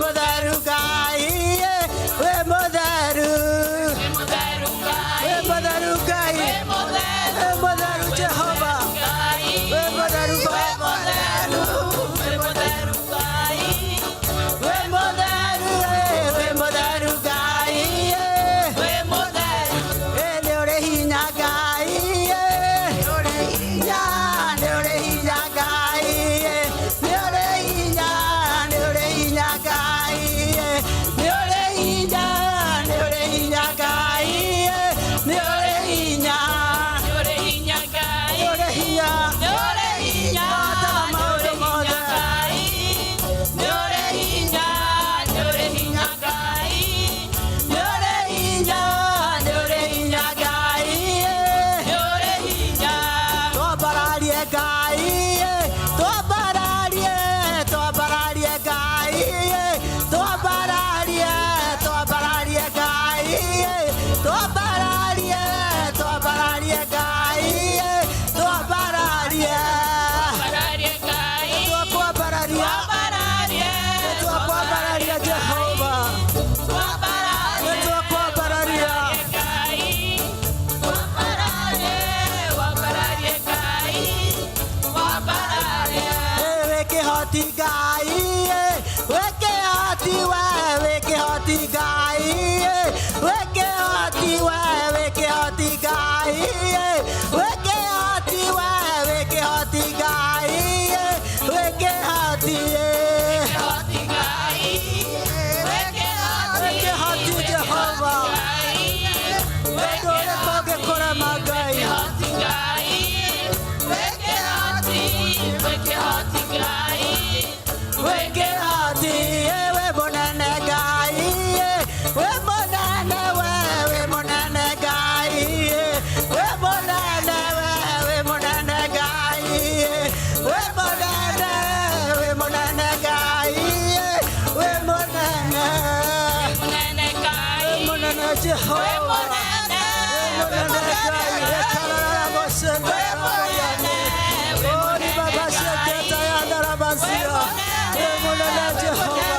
Mũtheru Ngai, wĩ mũtheru, wĩ mũtheru Ngai, wĩ mũtheru Jehova, wĩ mũtheru Baba, wĩ mũtheru, wĩ mũtheru Ngai, nĩ ũrĩ hinya Ngai, nĩ ũrĩ hinya, nĩ ũrĩ hinya Ngai, nĩ ũrĩ hinya, nĩ ũrĩ hinya Ngai, nĩ ũrĩ hinya, nĩ ũrĩ hinya Ngai, nĩ ũrĩ hinya, nĩ ũrĩ hinya, Hotaga maũndũ mothe. Nĩ ũrĩ hinya, nĩ ũrĩ hinya Ngai, nĩ ũrĩ hinya, nĩ ũrĩ hinya Ngai, twambararie Ngai, twambararie, twambararie Ngai, twambararie, twambararie Ngai, twambararie, twambararie Ngai, twambararie, twakwambararia, twakwambararia Jehova, twakwambararia. Wĩ kĩhoti Ngai, wĩ kĩhoti we, wĩ kĩhoti Ngai, wĩ kĩhoti we, wĩ kĩhoti Ngai, wĩ kĩhoti we, wĩ kĩhoti Ngai, wĩ kĩhoti, wĩ kĩhoti Jehova, wendo ũrĩkũ ũngĩkũrema Ngai? Wĩ kĩhoti, wĩ mũnene Ngai, wĩ mũnene we, wĩ mũnene Ngai, wĩ mũnene we, wĩ mũnene Ngai, wĩ mũnene, wĩ mũnene Ngai, wĩ mũnene, wĩ mũnene Jehova, wĩ mũnene Ngai, ekarara mosende Ori baba sheketa ya ndarabasia, wĩ mũnene Jehova,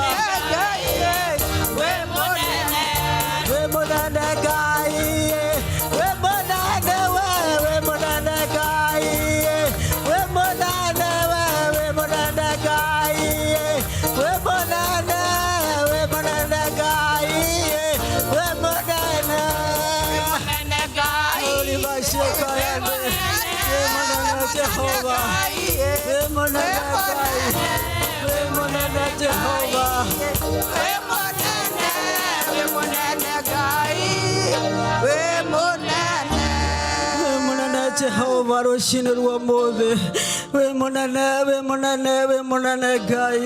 wĩ mũnene Ngai, wĩ mũnene we, wĩ mũnene Ngai, wĩ mũnene we, wĩ mũnene Ngai, wĩ mũnene, wĩ mũnene Ngai, wĩ mũnene. Ori basheka yande, wĩ mũnene Jehova, wĩ mũnene Ngai, wĩ mũnene Jehova. Wĩ mũnene, wĩ mũnene Ngai, wĩ mũnene. Wĩ mũnene Jehova rũcinĩ rwa mũthĩ, wĩ mũnene, wĩ mũnene, wĩ mũnene Ngai,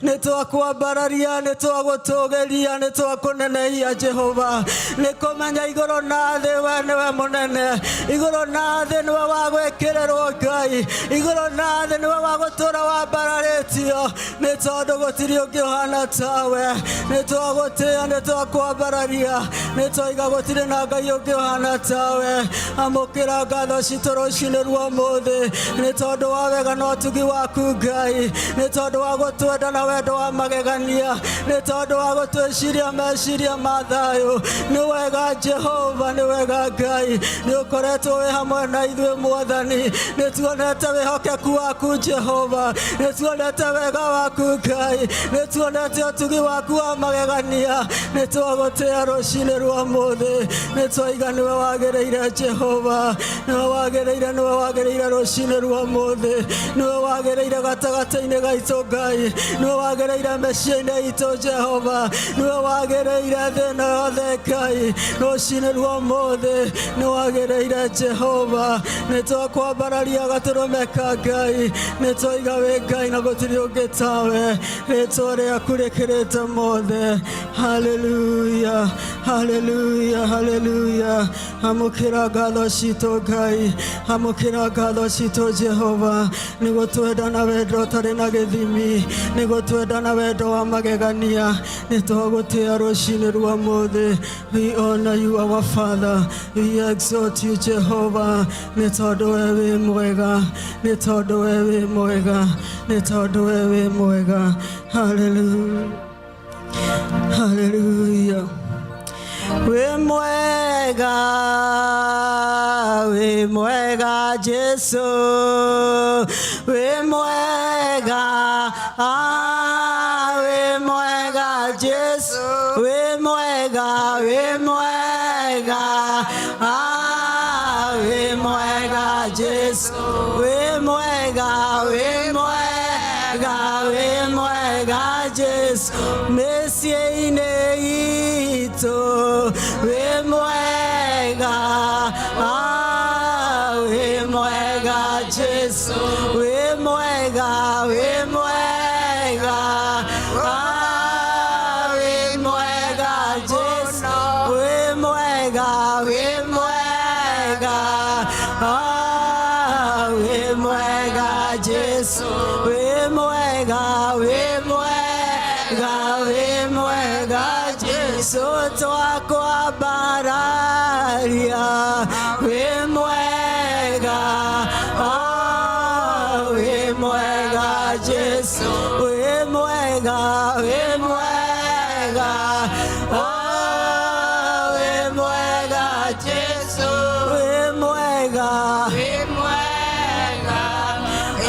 nĩ twakwambararia, nĩ twagũtũgĩria, nĩ twakũnenehia Jehova, nĩ kũmenya igũrũ na thĩ we nĩwe mũnene, igũrũ na thĩ nĩwe wa gwĩkĩrĩrwo Ngai, igũrũ na thĩ nĩwe wa gũtũra wambararĩtio, nĩ tondũ gũtirĩ ũngĩ ũhana tawe, nĩ twagũtĩĩa, nĩ twakwambararia, nĩ twaiga gũtirĩ na Ngai ũngĩ ũhana tawe. Amũkĩra ngatho citũ rũcinĩ rwa ũmũthĩ, nĩ tondũ wa wega na ũtugi waku Ngai, nĩ tondũ wa gũtwenda na wendo wa magegania, nĩ tondũ wa gũtwĩciria meciria ma thayũ. Nĩ wega Jehova, nĩ wega Ngai, nĩ ũkoretwo wĩ hamwe na ithuĩ Mwathani, nĩ tuonete wĩhokeku waku Jehova, nĩ tuonete wega waku Ngai, nĩ tuonete ũtugi waku wa magegania, nĩ twagũtĩa rũcinĩ rwa ũmũthĩ, nĩ twaiga nĩwe wagĩrĩire Jehova, nĩwe wagĩrĩire, nĩwe wagĩrĩire rũcinĩ rwa ũmũthĩ, nĩwe wagĩrĩire gatagatĩ-inĩ gaitũ Ngai, nĩwe wagĩrĩire mĩciĩ-inĩ itũ Jehova, nĩwe wagĩrĩire thĩ ĩno yothe Ngai, rũcinĩ rwa ũmũthĩ nĩ wagĩrĩire Jehova, nĩ twakwambararia gatũrũme ka Ngai, nĩ twaiga wĩ Ngai na gũtirĩ ũngĩ tawe, rĩtwa rĩaku rĩkĩrĩte mothe. Haleluya, haleluya, haleluya. Amũkĩra ngatho citũ Ngai, amũkĩra ngatho citũ Jehova, nĩ gũtwenda na wendo ũtarĩ na gĩthimi, nĩ gũtwenda na wendo wa magegania, nĩ twagũtĩa rũcinĩ rwa ũmũthĩ. We honor you our Father, we exalt you Jehovah, nĩ tondũ we wĩ mwega, nĩ tondũ we wĩ mwega, nĩ tondũ we wĩ mwega. Hallelujah. Hallelujah. Wĩ mwega, wĩ mwega Jesu, wĩ mwega, ah, wĩ mwega Jesu, wĩ mwega, wĩ mwega, ah, wĩ mwega Jesu, wĩ mwega, wĩ mwega, wĩ mwega Jesu, mĩciĩ-inĩ itũ, wĩ mwega, ah, wĩ mwega Jesu, wĩ mwega, wĩ mwega, ah, wĩ mwega Jesu, wĩ mwega, wĩ mwega, ah, wĩ mwega Jesu, wĩ mwega, wĩ mwega, wĩ mwega Jesu, twakwambararia, wĩ mwega, ah, wĩ mwega Jesu, wĩ mwega, wĩ mwega, ah, wĩ mwega Jesu, wĩ mwega, wĩ mwega,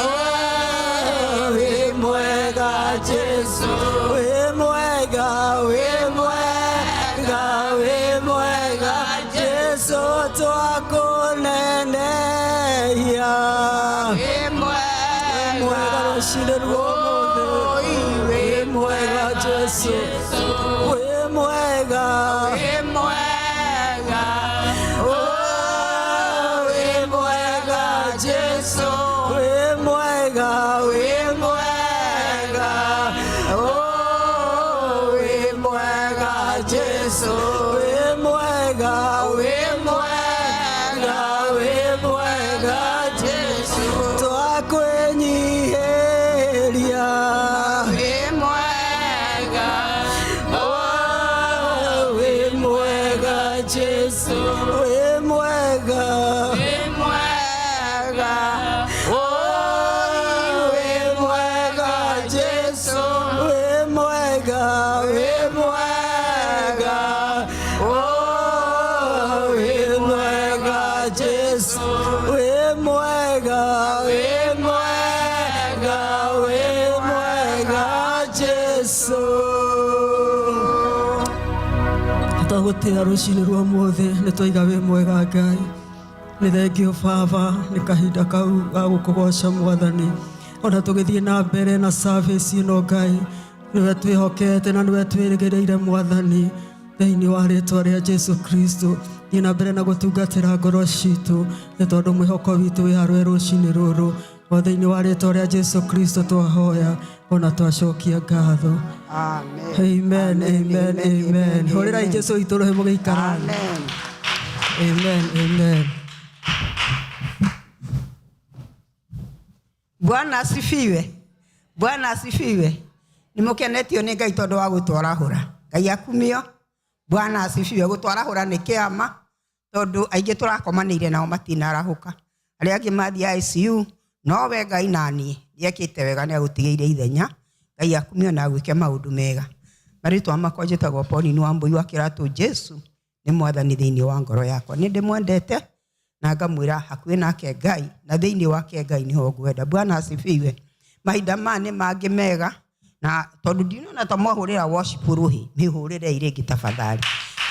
ah, wĩ mwega Jesu, wĩ mwega, wĩ mwega, wĩ mwega Jesu, twakũnenehia, wĩ mwega mwega, rũcinĩ rwa ũmũthĩ, wĩ mwega Jesu, wĩ mwega, wĩ mwega, oh, wĩ mwega Jesu, wĩ mwega, wĩ mwega, oh, wĩ mwega Jesu, wĩ mwega, wĩ mwega, wĩ mwega Jesu, twakwĩnyihĩria, wĩ mwega, oh, wĩ mwega Jesu, wĩ mwega, wĩ mwega, oh, wĩ mwega Jesu, wĩ mwega, wĩ mwega, oh, wĩ mwega Jesu, wĩ mwega, wĩ mwega, wĩ mwega Jesu. Twagũtĩa rũcinĩ rwa ũmũthĩ nĩ twaiga wĩ mwega Ngai. Nĩ thengio Baba nĩ kahinda kau ga gũkũgoca Mwathani, ona tũgĩthiĩ na mbere na service ĩno Ngai, nĩwe twĩhokete na nĩwe twĩrĩgĩrĩire Mwathani, thĩinĩ wa rĩtwa rĩa Jesu Kristo. Thiĩ na mbere na gũtungatĩra ngoro citũ, nĩ tondũ mwĩhoko witũ wĩ harĩwe rũcinĩ rũrũ. O thĩinĩ wa rĩtwa rĩa Jesu Kristo twahoya ona twacokia ngatho. Amen. Amen, amen, amen. Hũrĩrai Jesu witũ rũhĩ mũgĩikara. Amen. Amen, amen. Bwana asifiwe. Bwana asifiwe. Nĩ mũkenetio nĩ Ngai tondũ wa gũtwarahũra. Ngai akumio. Bwana asifiwe. Gũtwarahũra nĩ kĩama tondũ aingĩ tũrakomanĩire nao matinarahũka. Arĩa angĩ mathiĩ ICU, no we Ngai naniĩ nĩekĩte wega, nĩ agũtigĩire ithenya. Ngai akumio na agwĩke maũndũ mega. Marĩtwa makwa njĩtagwo Pauline Wambui wa Kĩratũ. Jesu nĩ mwathani thĩinĩ wa ngoro yakwa. Nĩ ndĩmwendete na ngamwĩra hakuhĩ nake Ngai na thĩinĩ wake Ngai nĩho ngwenda. Bwana asifiwe. Mahinda maya nĩ mangĩ mega, na tondũ ndinona ta mwahũrĩra worship rũhĩ, mĩhũrĩrei rĩngĩ tafadhali.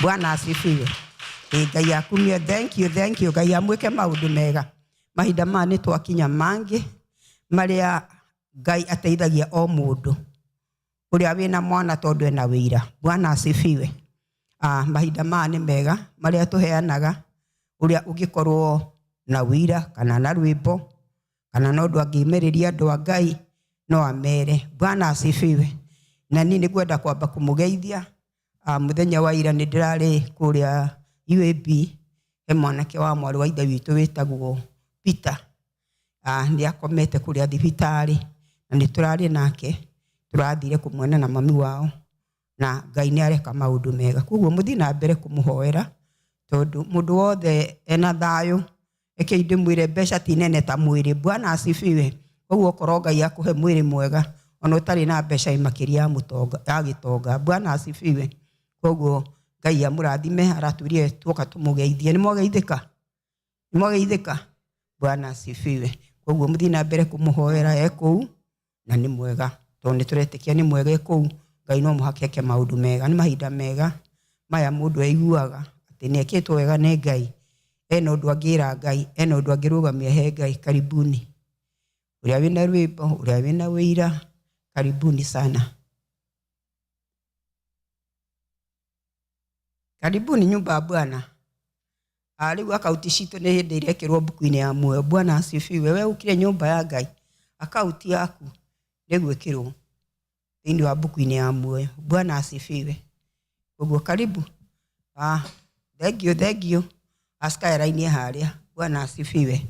Bwana asifiwe. Ĩ Ngai akumio. Thank you, thank you. Ngai amwĩke maũndũ mega. Mahinda maya nĩ twakinya mangĩ marĩa Ngai ateithagia o mũndũ ũrĩa wĩna mwana tondũ ena wĩira. Bwana asifiwe. Ah, mahinda maya nĩ mega marĩa tũheanaga ũrĩa ũngĩkorwo na wĩira kana na rwĩmbo kana na ũndũ angĩmĩrĩria andũ a Ngai no amere. Bwana asifiwe. Na niĩ nĩ ngwenda kwamba kũmũgeithia. Ah, mũthenya wa ira nĩ ndĩrarĩ kũrĩa UAB, he mwanake wa mwarĩ wa ithe witũ wĩtagwo Peter. Ah, nĩ akomete kũrĩa thibitarĩ na nĩ tũrarĩ nake, tũrathire kũmuona na mami wao, na Ngai nĩ areka maũndũ mega. Koguo mũthiĩ na mbere kũmũhoera tondũ mũndũ wothe ena thayũ. Rekei ndĩmwĩre, mbeca ti nene ta mwĩrĩ. Bwana asifiwe. Koguo okorwo Ngai akũhe mwĩrĩ mwega, Ona ũtarĩ na mbeca makĩria ya mũtonga ya gĩtonga. Bwana asifiwe. Koguo Ngai amũrathime, aratwĩrire tuoka tũmũgeithie. Nĩ mwageithĩka? Nĩ mwageithĩka? Bwana asifiwe. Koguo mũthiĩ na mbere kũmũhoera e kũu, na nĩ mwega tondũ nĩ tũretĩkia nĩ mwega e kũu. Ngai no mũhaka eke maũndũ mega. Nĩ mahinda mega maya mũndũ aiguaga atĩ nĩ ekĩtwo wega nĩ Ngai. Ena ũndũ angĩra Ngai, ena ũndũ angĩrũgamia he Ngai. Karibuni. Ũrĩa wĩna rwĩmbo, ũrĩa wĩna wĩira, karibuni sana. Karibuni nyumba ya Bwana. Rĩu akaunti citũ nĩ hĩndĩ irekĩrwo mbuku-inĩ ya muoyo. Bwana asifiwe. We ũkire nyũmba ya Ngai, akaunti yaku nĩ gwĩkĩrwo thĩinĩ wa mbuku-inĩ ya muoyo. Bwana asifiwe. Koguo karibu. Thank you, thank you. Skyline harĩa. Bwana asifiwe.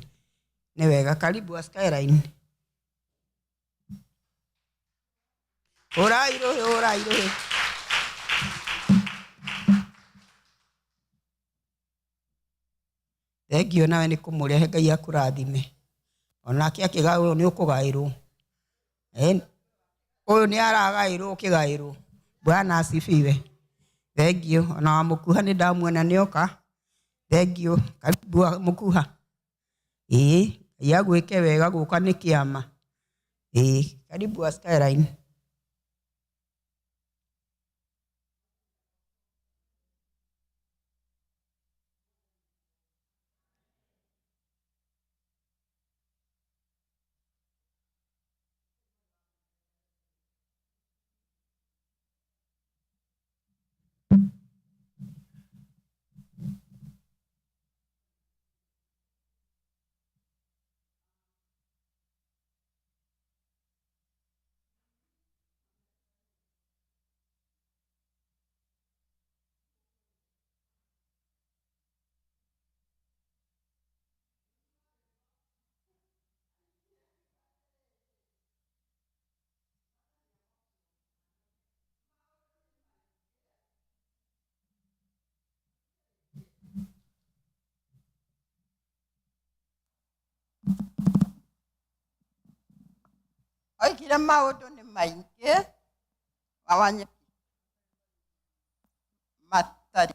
Nĩ wega, karibu Skyline. Hũrai rũhĩ, hũrai rũhĩ. Thengiũ nawe nĩ kũmũrehe, Ngai akũrathime. Onake akĩgaĩrwo nĩ ũkũgaĩrwo. Ũyũ nĩ aragaĩrwo ũkĩgaĩrwo. Bwana asifiwe. Thengiũ. Ona wa mũkuha nĩ ndamuona nĩ oka. Thengiũ. Karibu wa mũkuha. Ĩĩ, Ngai agwĩke wega, gũka nĩ kĩama. Ĩĩ, karibu wa Skyline. Oigire maũndũ nĩ maingĩ Wawanyeki matarĩ.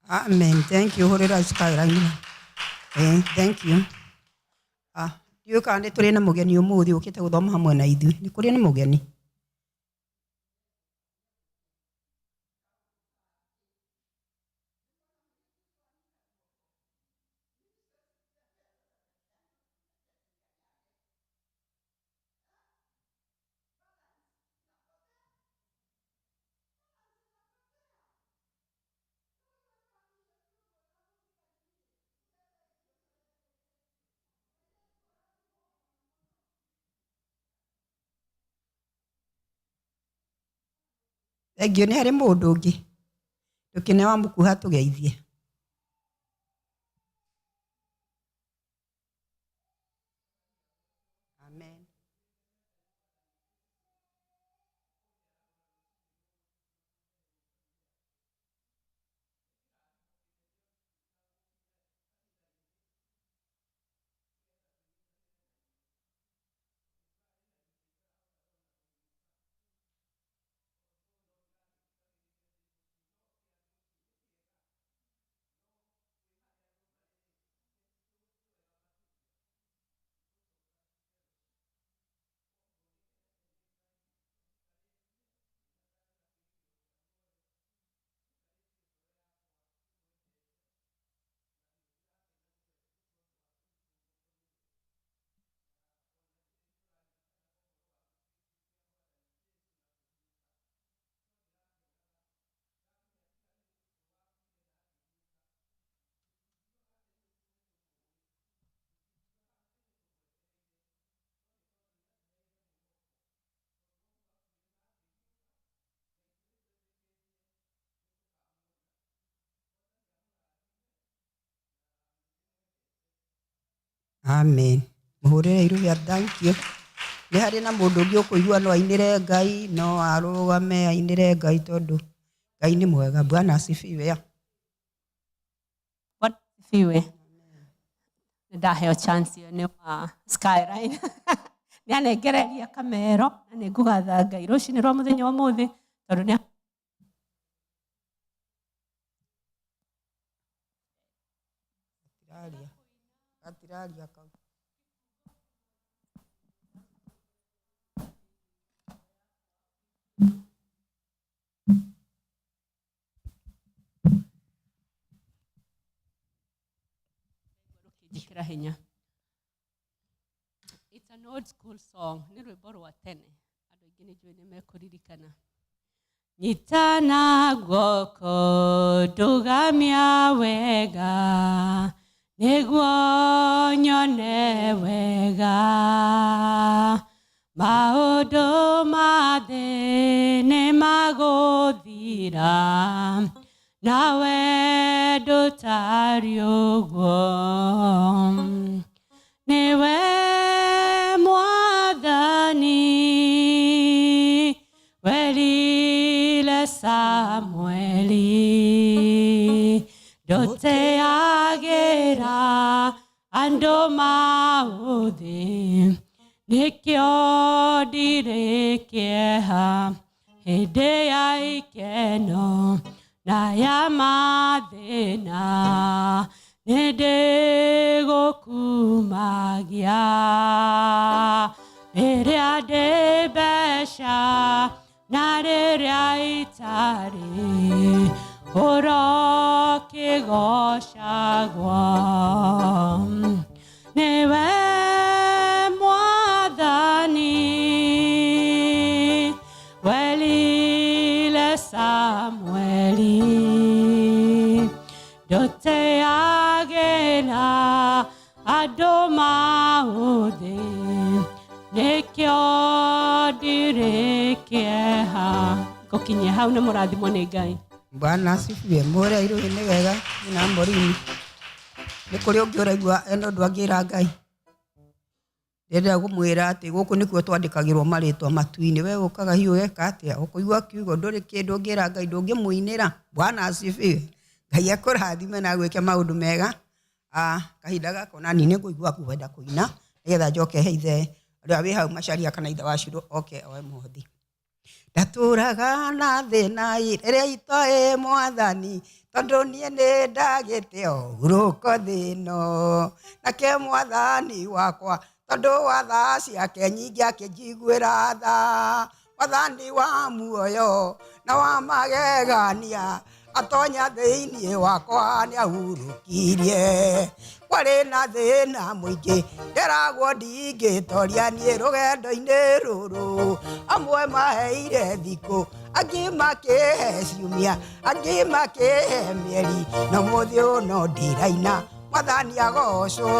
Amen. Thank you. Hũrĩra Skyline. Eh, thank you. Ah, ndiũĩ kana nĩ tũrĩ na mũgeni ũmũthĩ ũkĩte gũthoma hamwe na ithuĩ. Nĩ kũrĩ na mũgeni? Thengiũ. Nĩ harĩ mũndũ ũngĩ? Ndũkĩne wa mũkuha tũgeithie. Amen. Amen. Mũhũrĩre iruga. Thank you. Nĩ harĩ na mũndũ ũngĩ ũkũigua no ainĩre Ngai, no arũgame ainĩre Ngai, tondũ Ngai nĩ mwega. Bwana asifiwe. Bwana asifiwe. Nĩ ndaheo chance ĩyo nĩ wa Skyline. Nĩ anengereria kamero na nĩ ngũgatha Ngai rũcinĩ rwa mũthenya wa ũmũthĩ tondũ nĩ Gatiraria. Gatiraria kau. Rũkĩnjĩkĩra hinya. It's an old school song, nĩ rwĩmbo rwa tene. Andũ aingĩ nĩ njũĩ nĩ mekũririkana. Nyitana guoko ndũgamia wega nĩguo nyone wega maũndũ ma thĩ nĩ magũthira nawe ndũtariĩ ũguo nĩwe mwathani werire Samueli ndũteagĩra andũ maũthĩ nĩkĩo ndirĩ kĩeha hĩndĩ ya ikeno na ya mathĩna nĩ ndĩgũkumagia rĩrĩa ndĩ mbeca na rĩrĩa itarĩ ũrokĩgocagwo nĩwe mwathani werire Samueli ndũteagĩra andũ maũthĩ nĩkĩo ndirĩ kĩeha. Ngũkinyia hau nĩ mũrathimwo nĩ Ngai. Bwana asifiwe. Mũhũrĩre iruga. Nĩ wega nyina Morini. Nĩ kũrĩ ũngĩ ũraigua ena ũndũ angĩra Ngai? Ndĩrenda gũmwĩra atĩ gũkũ nĩkuo twandĩkagĩrwo marĩtwa matu-inĩ. We ũkaga hihi ũgeka atĩa? Ũkũigua kiugo ndũrĩ kĩndũ ũngĩra Ngai, ndũngĩmũinĩra. Bwana asifiwe. Ngai akũrathime na agwĩke maũndũ mega. Ah, kahinda gaka ona niĩ nĩngũigua kwenda kũina nĩgetha njoke he ithe ũrĩa wĩ hau Macharia kana ithe wa Shiro oke oe mũhothi. Ndatũraga na thĩna rĩrĩa itoĩ mwathani tondũ niĩ nĩ ndagĩte ũhurũko thĩ-ĩno nake mwathani wakwa tondũ wa tha ciake nyingĩ akĩnjiguĩra tha mwathani wa muoyo na wa magegania atonya thĩinĩ wakwa nĩahurũkirie kwarĩ na thĩna mũingĩ nderagwo ndingĩtoria niĩ rũgendo-inĩ rũrũ amwe maheire thikũ angĩ makĩhe ciumia angĩ makĩhe mĩeri no mũthĩ ũyũ no ndĩraina mwathani agocwo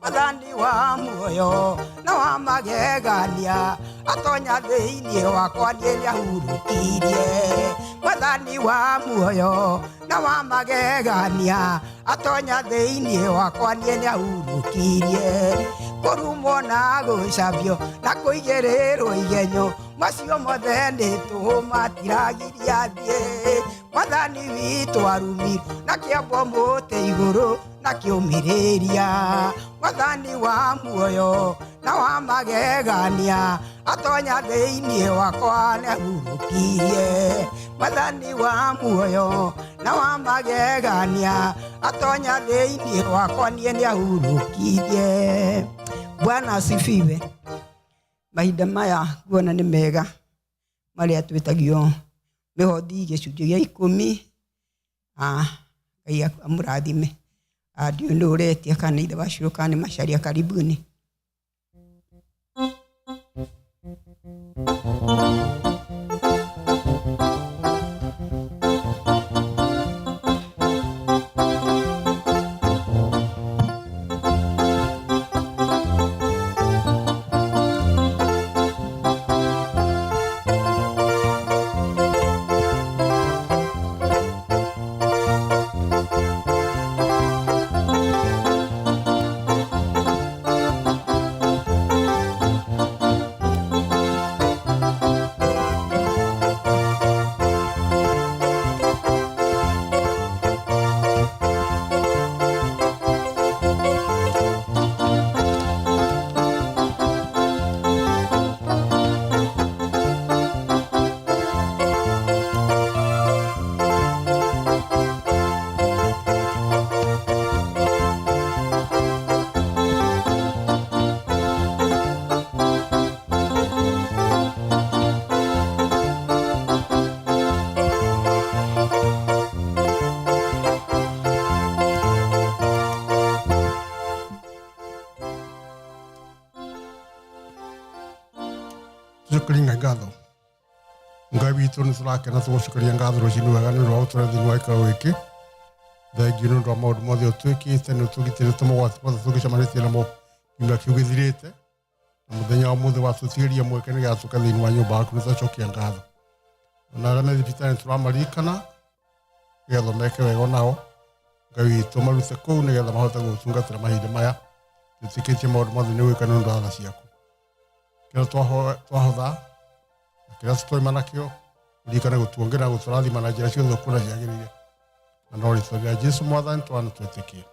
mwathani wa muoyo na wa magegania atonya thĩinĩ wakwa niĩ nĩahurũkirie mwathani wa muoyo na wa magegania atonya thĩinĩ wakwa niĩ nĩahurũkirie kũrumwo na gũcambio na kũigĩrĩrwo igenyo macio mothe nĩ tũhũ matiragiria thiĩ mwathani witũ arumirwo na kĩambwo mũtĩ igũrũ na kĩũmĩrĩria mwathani wa muoyo na wa magegania atonya thĩinĩ wakwa nĩahurũkirie mwathani wa muoyo na wa magegania atonya thĩinĩ wakwa niĩ nĩahurũkirie. Bwana asifiwe. Mahinda maya nguona nĩ mega marĩa twĩtagio mĩhothi gĩcunjĩ gĩa ikũmi. Ngai amũrathime. Ndiũĩ nũ ũretia kana nĩ ithe wa Shiro kana nĩ Macharia, karibuni. Tucokerie Ngai ngatho. Ngai witũ nĩ tũrakena tũgũcokeria ngatho rũcinĩ wega nĩ ũndũ wa gũtũra thĩinĩ wa gĩikaro gĩkĩ. Thengiũ nĩ ũndũ wa maũndũ mothe ũtwĩkĩte nĩ ũtũgitĩrĩte mogwati mothe tũngĩcemanĩtie namo kiumia kĩu gĩthirĩte na mũthenya wa ũmũthĩ watũtigĩria mweke nĩgetha tũke thĩinĩ wa nyũmba yaku nĩ twacokia ngatho. Ona arĩa me thibitarĩ nĩ tũramaririkana nĩgetha meke wega onao. Ngai witũ marute kũu nĩgetha mahote gũgũtungatĩra mahinda maya. Twĩtĩkĩtie maũndũ mothe nĩ ũgwĩka nĩ ũndũ wa tha ciaku. Kĩrĩa twahotha na kĩrĩa tũtoima nakĩo ũririkane gũtuongerera gũtũrathima na njĩra ciothe ũkuona ciagĩrĩire na no rĩtwa rĩa Jesũ mwathani twana twĩtĩkie.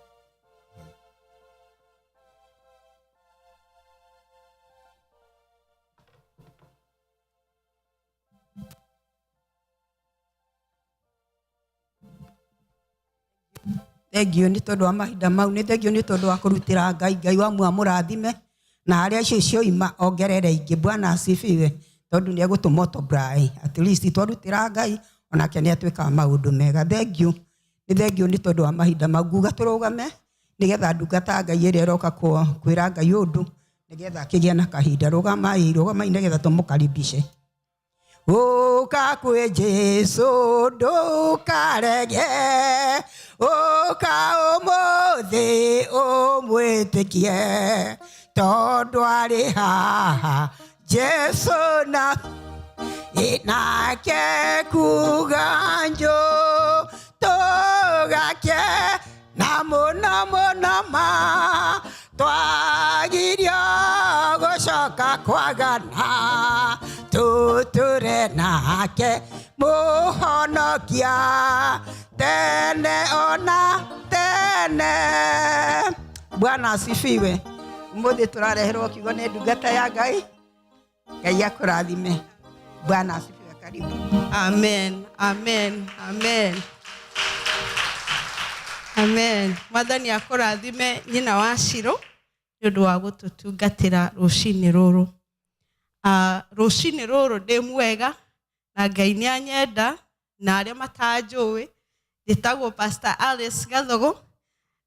Thengiũ nĩ tondũ wa mahinda mau, nĩ thengiũ nĩ tondũ wa kũrutĩra Ngai. Ngai wa muoyo amũrathime na harĩa icio cioima ongerere ingĩ. Bwana asifiwe, tondũ nĩ egũtũ multiply. At least twarutĩra Ngai onake nĩ atwĩkaga maũndũ mega. Thengiũ, nĩ thengiũ nĩ tondũ wa mahinda mau. Nguga tũrũgame nĩgetha ndungata ya Ngai ĩrĩa ĩroka kwĩra Ngai ũndũ nĩgetha akĩgĩe na kahinda. Rũgamai, rũgamai nĩgetha tũmũkaribishe. Ũka kwĩ Jesũ ndũkarege, ũka ũmũthĩ ũmwĩtĩkie, tondũ arĩ haha Jesũ na nake kuga njũ tũgake na mũno mũno ma twagirio gũcoka kwagana tũtũre nake mũhonokia tene ona tene. Bwana asifiwe. Ũmũthĩ tũrareherwo kiugo nĩ ndungata ya Ngai. Ngai akũrathime. Bwana asifiwe. Karibu. Amen, amen, amen, amen. Mwathani akũrathime nyina wa Shiro nĩ ũndũ wa gũtũtungatĩra rũcinĩ rũrũ. Rũcinĩ rũrũ ndĩ mwega na Ngai nĩ anyenda, na arĩa matanjũĩ njĩtagwo Pastor Alice Gathogo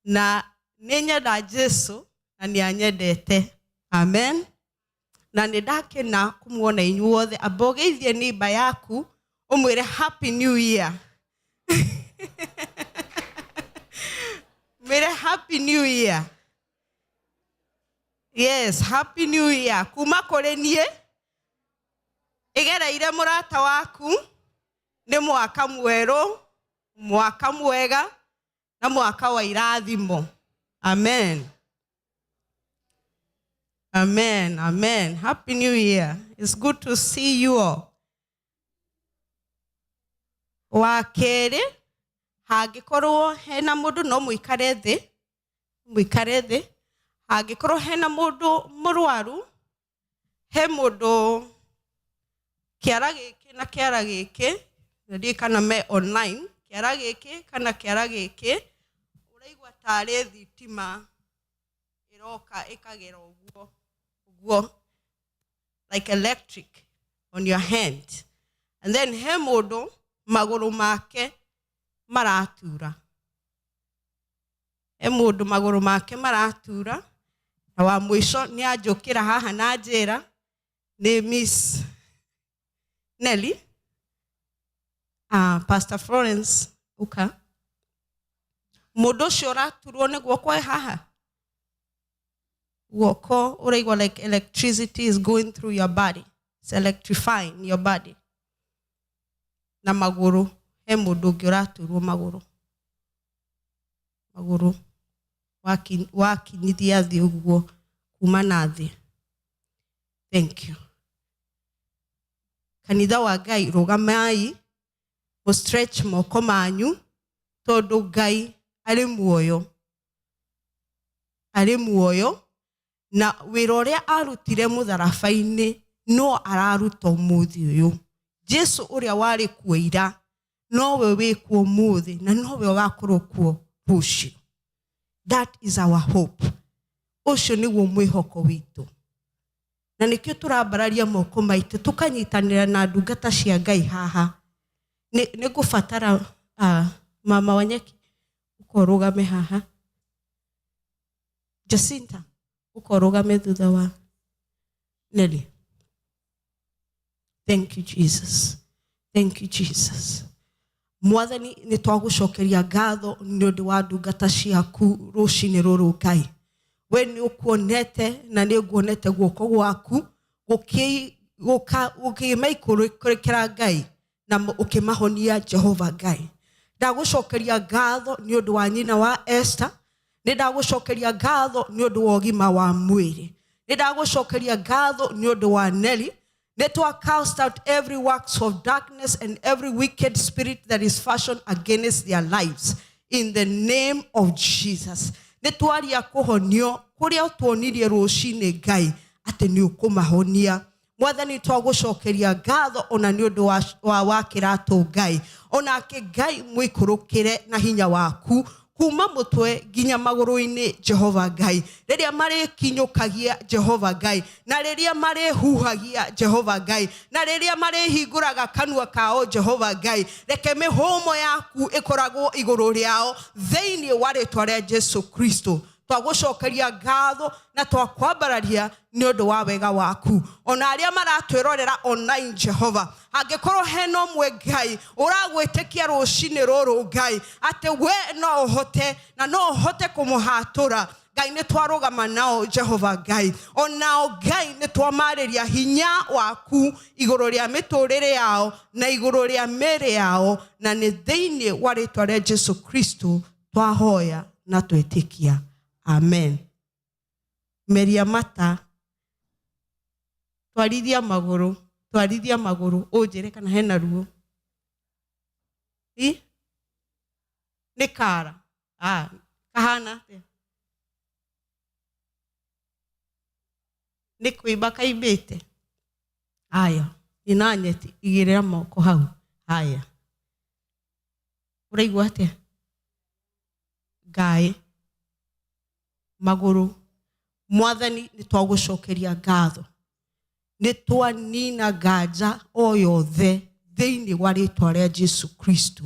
na nĩ nyenda Jesu na nĩ anyendete. Amen. Na nĩ ndakena kũmuona inyuothe. Amba ũgeithie neighbor yaku ũmwĩre Happy New Year. Mwĩre Happy New Year. Yes, Happy New Year. Kuma kũrĩ niĩ ĩgereire mũrata waku nĩ mwaka mwerũ, mwaka mwega na mwaka wa irathimo. Amen. Amen, amen. Happy New Year. It's good to see you all. Wa kerĩ, hangĩkorwo hena mũndũ no mũikare thĩ, mũikare thĩ. Hangĩkorwo hena mũndũ mũrwaru, he mũndũ kĩara gĩkĩ na kĩara gĩkĩ, na ndiũĩ kana me online, kĩara gĩkĩ kana kĩara gĩkĩ, ũraigua tarĩ thitima ĩroka ĩkagera ũguo, ũguo, like electric on your hand. And then he mũndũ magũrũ make maratura. He mũndũ magũrũ make maratura, na wa mũico nĩ anjũkĩra haha na njĩra nĩ Miss Nelly. Pastor Florence uka. Mũndũ ũcio ũraturwo nĩ guoko e haha. Guoko ũraigua like electricity is going through your body. It's electrifying your body. Na magũrũ, he mũndũ ũngĩ ũraturwo magũrũ. Magũrũ wakinyithia thĩ ũguo kuma na thĩ. Thank you. Kanitha wa Ngai, rũgamai, mũ stretch moko manyu, tondũ Ngai arĩ muoyo. Arĩ muoyo, na wĩra ũrĩa arutire mũtharaba-inĩ no araruta ũmũthĩ ũyũ. Jesu ũrĩa warĩ kuo ira, nowe wĩ kuo ũmũthĩ, na nowe ũgakorwo kuo rũciũ. That is our hope. Ũcio nĩguo mwĩhoko witũ. Na nĩkĩo tũrambararia moko maitũ, tũkanyitanĩra na ndungata cia Ngai haha. Nĩ ngũbatara, mama Wanyeki, ũkorũgame haha. Jacinta, ũkorũgame thutha wa Nelly. Thank you, Jesus. Thank you, Jesus. Mwathani, nĩ twagũcokeria ngatho nĩ ũndũ wa ndungata ciaku rũcinĩ rũrũ Ngai. We nĩ ũkuonete na nĩ nguonete guoko gwaku gũkĩmaikũrũkĩra Ngai na ũkĩmahonia Jehova Ngai. Ndagũcokeria ngatho nĩ ũndũ wa nyina wa Esther, nĩ ndagũcokeria ngatho nĩ ũndũ wa ũgima wa mwĩrĩ, nĩ ndagũcokeria ngatho nĩ ũndũ wa Nelly. Nĩ twa cast out every works of darkness and every wicked spirit that is fashioned against their lives in the name of Jesus. Nĩ twaria kũhonio kũrĩa tuonirie rũcinĩ Ngai atĩ nĩ ũkũmahonia. Mwathani, twagũcokeria ngatho ona nĩ ũndũ wa kĩratũ Ngai, onake Ngai mũikũrũkĩre na hinya waku kuma mũtwe nginya magũrũ-inĩ Jehova Ngai, rĩrĩa marĩkinyũkagia Jehova Ngai, na rĩrĩa marĩhuhagia Jehova Ngai, na rĩrĩa marĩhingũraga kanua kao Jehova Ngai, reke mĩhũmũ yaku ĩkoragwo igũrũ rĩao thĩinĩ wa rĩtwa rĩa Jesu Kristo. Twagũcokeria ngatho na twakwambararia nĩ ũndũ wa wega waku. Ona arĩa maratwĩrorera online Jehova, angĩkorwo hena ũmwe Ngai ũragwĩtĩkia rũcinĩ rũrũ Ngai atĩ we no ũhote na no ũhote kũmũhatũra Ngai, nĩ twarũgama nao Jehova Ngai, onao Ngai nĩ twamarĩria hinya waku igũrũ rĩa mĩtũrĩre yao na igũrũ rĩa mĩĩrĩ yao, na nĩ thĩinĩ wa rĩtwa rĩa Jesu Kristo twahoya na twĩtĩkia. Amen. Meria mata, twarithia magũrũ, twarithia magũrũ, ũnjĩre kana hena ruo. I? Nĩ kara. Kahana atĩa? Nĩ kũimba kaimbĩte. Aya. Nyina Nyeti, igĩrĩra moko hau. Haya, ũraigua atĩa? Ngaĩ magũrũ. Mwathani, nĩ twagũcokeria ngatho, nĩ twanina nganja o yothe thĩinĩ wa rĩtwa rĩa Jesu Kristo.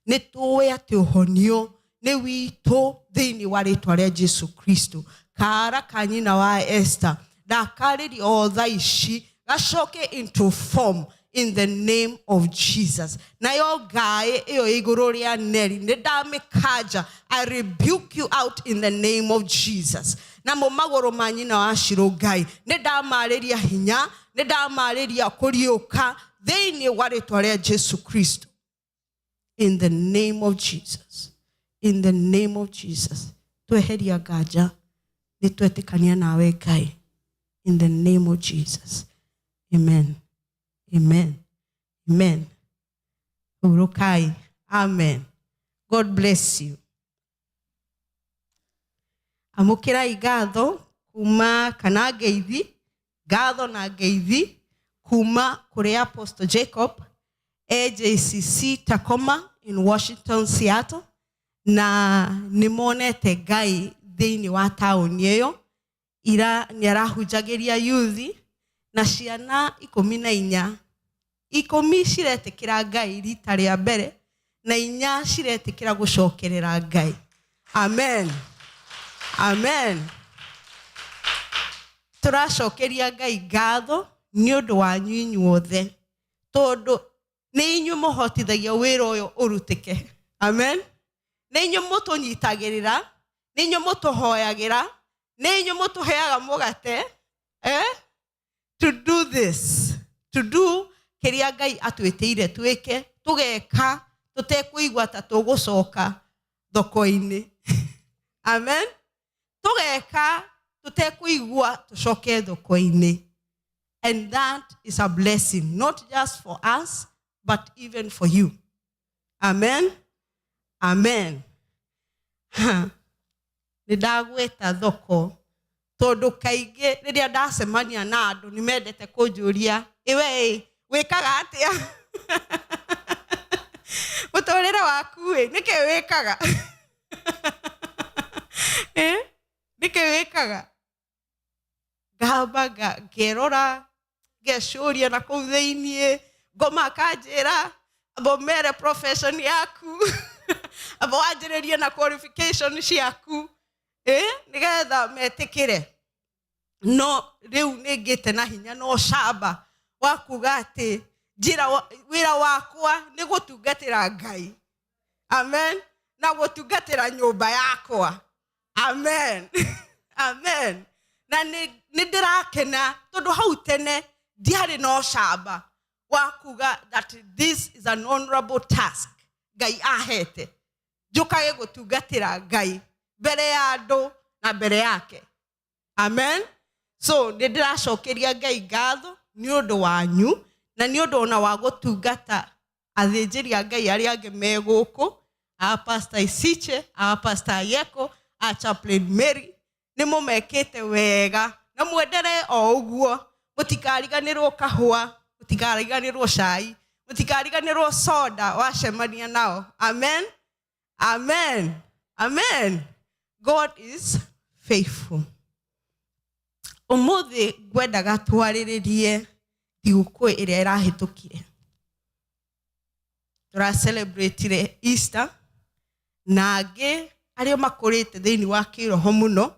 Nĩ tũĩ atĩ ũhonio nĩ witũ thĩinĩ wa rĩtwa rĩa Jesu Kristo. Kara ka nyina wa Esther ndakarĩria o thaa ici gacoke into form in the name of Jesus. Nayo ngaĩ ĩyo igũrũ rĩa Neri nĩ ndamĩkanja. I rebuke you out in the name of Jesus. Namo magũrũ ma nyina wa Shiro, Ngai, nĩ ndamarĩria hinya, nĩ ndamarĩria kũriũka thĩinĩ wa rĩtwa rĩa Jesu Kristo. In the name of Jesus, in the name of Jesus, tweheria nganja, nĩ twetĩkania nawe Ngai. In the name of Jesus, amen, amen, amen. Hurũkai. Amen. God bless you. Amũkĩrai ngatho kuma kana ngeithi, ngatho na ngeithi kuma kũrĩ Apostle Jacob, AJCC Tacoma in Washington, Seattle, na nĩ monete Ngai thĩinĩ wa taũni ĩyo. Ira nĩ arahunjagĩria yuthi na ciana 14, 10 ciretĩkĩra Ngai rita rĩa mbere na 4 ciretĩkĩra gũcokerera Ngai. Amen, amen. Tũracokeria Ngai ngatho nĩ ũndũ wanyu inyuothe, tondũ nĩ inyuĩ mũhotithagia wĩra ũyũ ũrutĩke. Amen. Nĩ inyuĩ mũtũnyitagĩrĩra, nĩ inyuĩ mũtũhoyagĩra, nĩ inyuĩ mũtũheaga mũgate, to do this, to do kĩrĩa Ngai atwĩtĩire twĩke, tũgeka tũtekũigua ta tũgũcoka thoko-inĩ. Amen. Tũgeka tũtekũigua tũcoke thoko-inĩ. And that is a blessing, not just for us, but even for you. Amen, amen. Nĩ ndagwĩta thoko tondũ kaingĩ rĩrĩa ndacemania na andũ nĩ mendete kũnjũria, "Ĩwe ĩ, wĩkaga atĩa mũtũrĩre waku ĩ? Nĩkĩ wĩkaga? Nĩkĩ wĩkaga?" Ngamba ngerora, ngecũria na kũu thĩiniĩ, ngoma akanjĩra, "Amba ũmere profession yaku, amba wanjĩrĩrie na qualification ciaku, nĩgetha metĩkĩre." No rĩu nĩ ngĩte na hinya na ũcamba wa kuga atĩ njĩra wĩra wakwa nĩ gũtungatĩra Ngai. Amen. Na gũtungatĩra nyũmba yakwa. Amen, amen. Na nĩ ndĩrakena tondũ hau tene ndiarĩ na ũcamba wa kuga that this is an honorable task Ngai ahete, njũkage gũtungatĩra Ngai mbere ya andũ na mbere yake. Amen. So nĩ ndĩracokeria Ngai ngatho nĩ ũndũ wanyu na nĩ ũndũ ona wa gũtungata athĩnjĩri a Ngai arĩa angĩ me gũkũ, a Pastor Isiche, a Pastor Ayeko, a Chaplain Mary. Nĩ mũmekĩte wega na mwenderee o ũguo. Mũtikariganĩrwo kahũa, mũtikariganĩrwo cai, mũtikariganĩrwo soda wacemania nao. Amen, amen, amen. God is faithful. Ũmũthĩ ngwendaga twarĩrĩrie thigũkũ ĩrĩa ĩrahĩtũkire. Tũracelebrate Easter, na angĩ arĩa makũrĩte thĩinĩ wa kĩroho mũno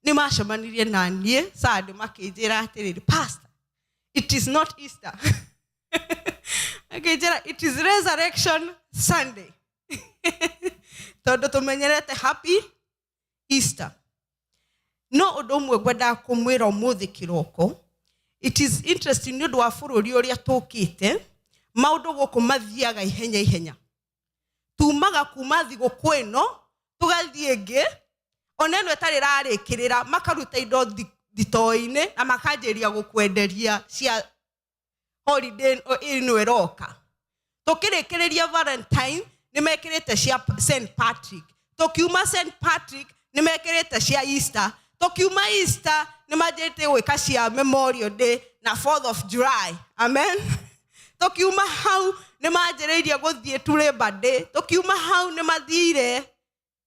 nĩ macemanirie na niĩ Sunday makĩnjĩra atĩrĩrĩ, "Pastor, it is not Easter." Akĩnjĩra, "It is Resurrection Sunday," tondũ tũmenyerete happy Easter. No ũndũ ũmwe ngwendaga kũmwĩra ũmũthĩ kĩroko, it is interesting nĩ ũndũ wa bũrũri ũrĩa tũkĩte, maũndũ gũkũ mathiaga ihenya ihenya. Tumaga kuma thigũkũ ĩno tũgathiĩ ĩngĩ, ona ĩno ĩtarĩ ĩrarĩkĩrĩra, makaruta indo thitoo-inĩ na makanjĩria gũkwenderia cia holiday ĩno ĩroka. Tũkĩrĩkĩrĩria Valentine, nĩ mekĩrĩte cia St Patrick. Tũkiuma St Patrick, nĩ mekĩrĩte cia Easter. Tũkiuma Easter, nĩ manjĩrĩte gwĩka cia Memorial Day na 4th of July. Amen. Tũkiuma hau nĩ manjĩrĩirie gũthiĩ to Labor Day. Tũkiuma hau nĩ mathire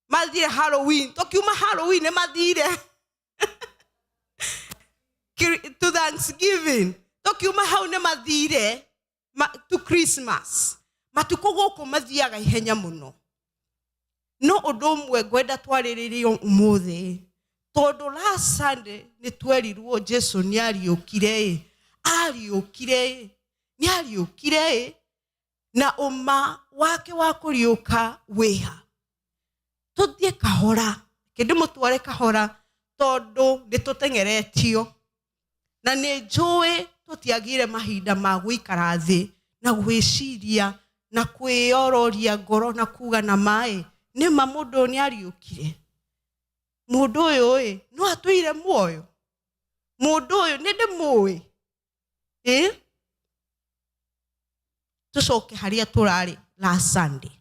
mathire Halloween. Tũkiuma Halloween nĩ mathire to Thanksgiving. Tũkiuma hau nĩ mathire to Christmas. Matukũ gũkũ mathiaga ihenya mũno. No ũndũ ũmwe ngwenda twarĩrĩrie ũmũthĩ, tondũ last Sunday nĩ twerirwo Jesu nĩ ariũkire ĩ, ariũkire ĩ, nĩ ariũkire ĩ, na ũma wake wa kũriũka wĩha. Tũthiĩ kahora, kĩndĩ mũtware kahora, tondũ nĩ tũteng'eretio. Na nĩ njũĩ tũtiagire mahinda ma gũikara thĩ na gwĩciria na kwĩyororia ngoro na kuga na maĩ nĩ ma mũndũ ũyũ nĩ ariũkire. Mũndũ ũyũ ĩ no atũire muoyo. Mũndũ ũyũ nĩ ndĩmũĩ. Ĩ? Tũcoke harĩa tũrarĩ last Sunday.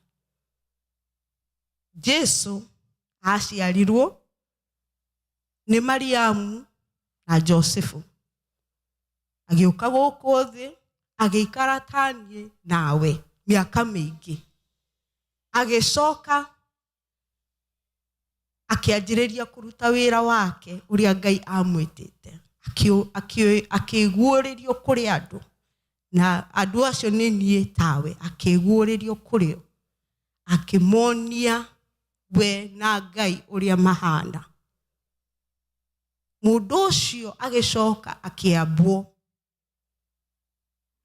Jesu aciarirwo nĩ Mariamu na Josefu. Agĩũka gũkũ thĩ, agĩikara ta niĩ nawe mĩaka mĩingĩ. Agĩcoka akĩanjĩrĩria kũruta wĩra wake ũrĩa Ngai amwĩtĩte. Akĩguũrĩrio kũrĩ andũ. Na andũ acio nĩ niĩ tawe, akĩguũrĩrio kũrĩ o. Akĩmonia we na Ngai ũrĩa mahana. Mũndũ ũcio agĩcoka akĩambwo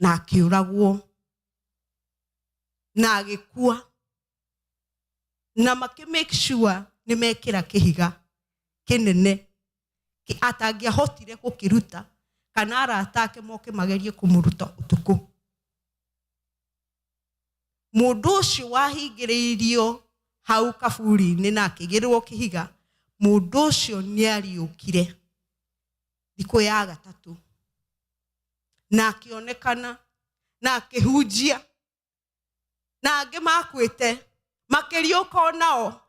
na akĩũragwo na agĩkua, na makĩ make sure nĩ mekĩra kĩhiga kĩnene atangĩahotire gũkĩruta, kana arata ake moke magerie kũmũruta ũtukũ. Mũndũ ũcio wahingĩrĩirio hau kaburi-inĩ na akĩigĩrĩrwo kĩhiga, mũndũ ũcio nĩ ariũkire thikũ ya gatatũ na akĩonekana na akĩhunjia, na angĩ makuĩte makĩriũka onao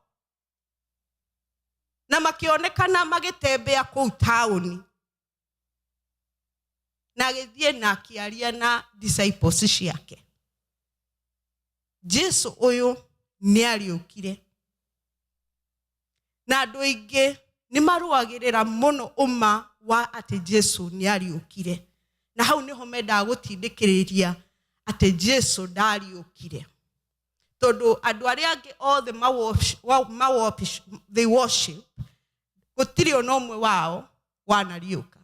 na makĩonekana magĩtembea kũu taũni, na agĩthiĩ na akĩaria na disciples ciake. Jesu ũyũ nĩ ariũkire, na andũ aingĩ nĩ marũagĩrĩra mũno ũma wa atĩ Jesu nĩ ariũkire, na hau nĩho mendaga gũtindĩkĩrĩria atĩ Jesu ndariũkire, tondũ andũ arĩa angĩ othe they worship, gũtirĩ ona ũmwe wao wanariũka.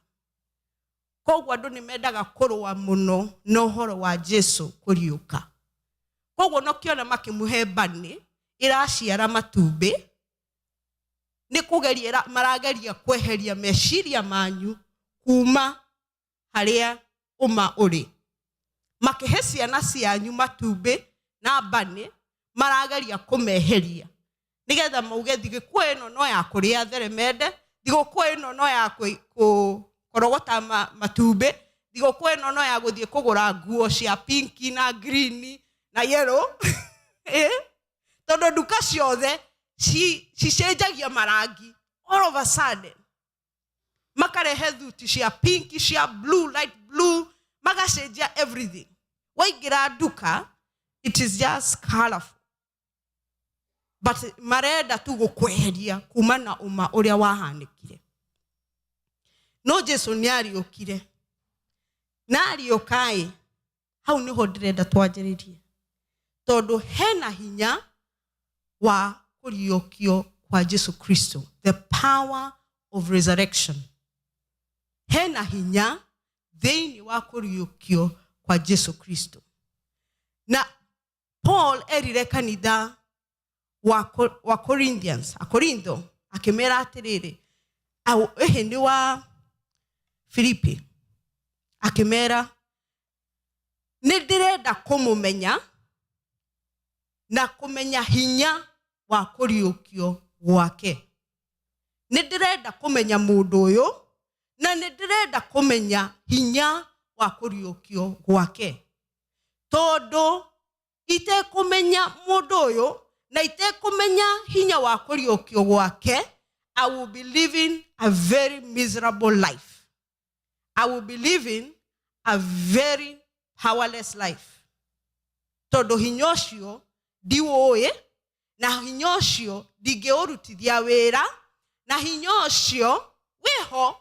Koguo andũ nĩ mendaga kũrũa mũno na ũhoro wa Jesu kũriũka. Koguo nokĩona makĩmũhe mbani ĩraciara matumbĩ, nĩ kũgeria marageria kweheria meciria manyu kuma harĩa ũma ũrĩ. Makĩhe ciana cianyu matumbĩ na mbani, marageria kũmeheria nĩgetha mauge thigũkũ ĩno no ya kũrĩa theremende, thigũkũ ĩno no ya kũrogota matumbĩ, thigũkũ ĩno no ya gũthiĩ kũgũra nguo cia pinki na green na yellow. Tondũ nduka ciothe cicenjagia marangi all of a sudden, makarehe thuti cia pinki, cia blue, light blue, magacenjia everything. Waingĩra nduka it is just colorful, but marenda tu gũkweheria kuma na ũma ũrĩa wahanĩkire. No Jesu nĩ ariũkire, na ariũka-ĩ, hau nĩho ndĩrenda twanjĩrĩrie, tondũ hena hinya wa kũriũkio kwa Jesu Kristo, the power of resurrection. Hena hinya thĩinĩ wa kũriũkio kwa Jesu Kristo. Na Paul erire kanitha wa Corinthians, a Korintho, akĩmera atĩrĩrĩ, au ĩhĩ nĩ wa Filipi, akĩmera nĩ ndĩrenda kũmũmenya na kũmenya hinya wa kũriũkio gwake. Nĩ ndĩrenda kũmenya mũndũ ũyũ na nĩ ndĩrenda kũmenya hinya wa kũriũkio gwake, tondũ itekũmenya mũndũ ũyũ na itekũmenya hinya wa kũriũkio gwake, I will be living a very miserable life. I will be living a very Powerless life, tondũ hinya ũcio ndiũĩ, na hinya ũcio ndingĩũrutithia wĩra, na hinya ũcio wĩho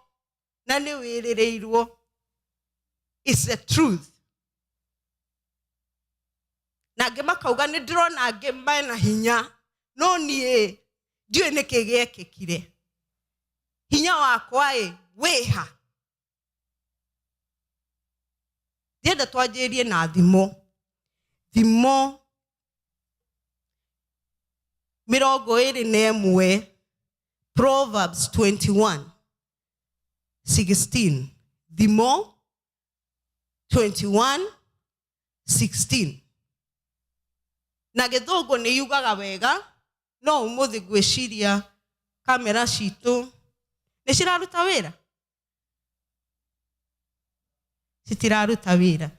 na nĩ wĩrĩrĩirwo. It's the truth. Na angĩ makauga, nĩ ndĩrona angĩ mena hinya, no niĩ ndiũĩ nĩkĩ gĩekĩkire. Hinya wakwa ĩ wĩha? Ndienda twanjĩrie na thimo, Thimo 21, Proverbs 21:16. Thimo 21:16 na Gĩthũngũ nĩ yugaga wega, no ũmũthĩ ngwĩciria kamera citũ nĩ ciraruta wĩra, citiraruta wĩra.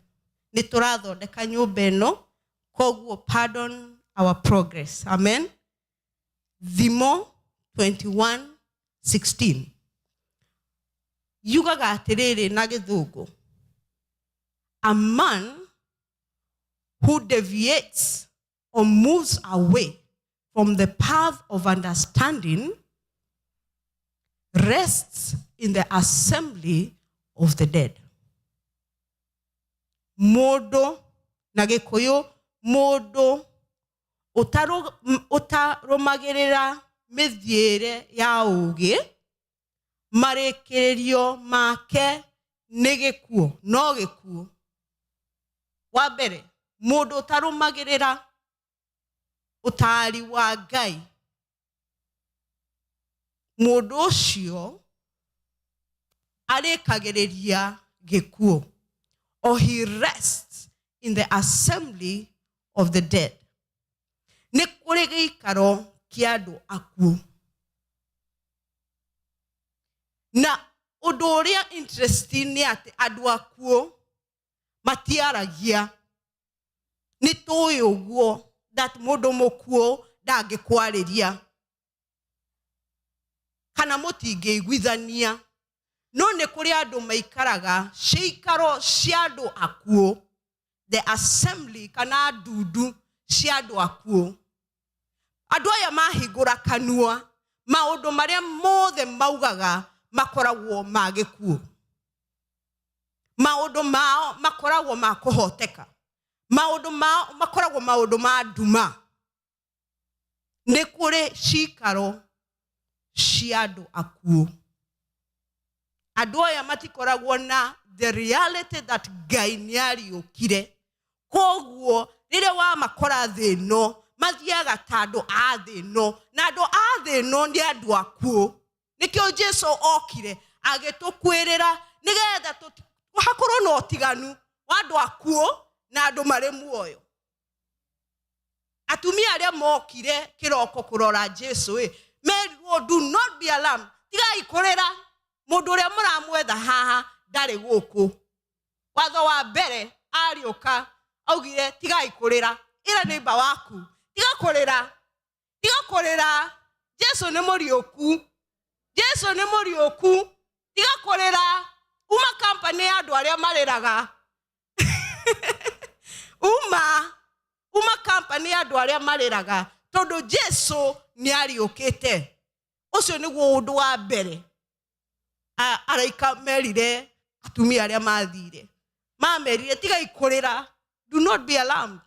Nĩ tũrathondeka nyũmba ĩno, koguo pardon our progress. Amen. Thimo 21:16 yugaga atĩrĩrĩ na Gĩthũngũ, "A man who deviates or moves away from the path of understanding rests in the assembly of the dead." Mũndũ na Gĩkũyũ, mũndũ ũtarũmagĩrĩra mĩthiĩre ya ũũgĩ, marĩkĩrĩrio make nĩ gĩkuũ, no gĩkuũ. Wa mbere, mũndũ ũtarũmagĩrĩra ũtaari wa Ngai, mũndũ ũcio arĩkagĩrĩria gĩkuũ, or he rests in the assembly of the dead. Nĩ kũrĩ gĩikaro kĩa andũ akuũ. Na ũndũ ũrĩa interesting nĩ atĩ andũ akuũ matiaragia. Nĩ tũĩ ũguo, that mũndũ mũkuũ ndangĩkwarĩria kana mũtingĩiguithania, no nĩ kũrĩ andũ maikaraga ciikaro cia andũ akuũ, the assembly kana ndundu cia andũ akuũ. Andũ aya mahingũra kanua, maũndũ marĩa mothe maugaga makoragwo ma gĩkuũ. Maũndũ mao makoragwo ma kũhoteka, maũndũ mao makoragwo maũndũ ma nduma. Nĩ kũrĩ cikaro cia andũ akuũ. Andũ aya matikoragwo na the reality that Ngai nĩ ariũkire. Koguo rĩrĩa wamakora thĩ ĩno, mathiaga ta andũ a thĩ ĩno, na andũ a thĩ ĩno nĩ andũ akuũ. Nĩkĩo Jesu okire agĩtũkuĩrĩra, nĩgetha hakorwo na ũtiganu wa andũ akuũ na andũ marĩ muoyo. Atumia arĩa mokire kĩroko kũrora Jesu ĩ, merirwo, "Do not be alarmed, tigai kũrĩra, mũndũ ũrĩa mũramwetha haha ndarĩ gũkũ." Watho wa mbere ariũka augire, "Tigai kũrĩra." Ĩra neighbor waku, "Tiga kũrĩra, tiga kũrĩra, Jesu nĩ mũriũku, Jesu nĩ mũriũku, tiga kũrĩra." Uma kampani ya andũ arĩa marĩraga, uma kampani ya andũ arĩa marĩraga, tondũ Jesu nĩ ariũkĩte. Ũcio nĩguo ũndũ wa mbere araika merire atumia arĩa mathire. Mamerire, "Tigai kũrĩra, do not be alarmed,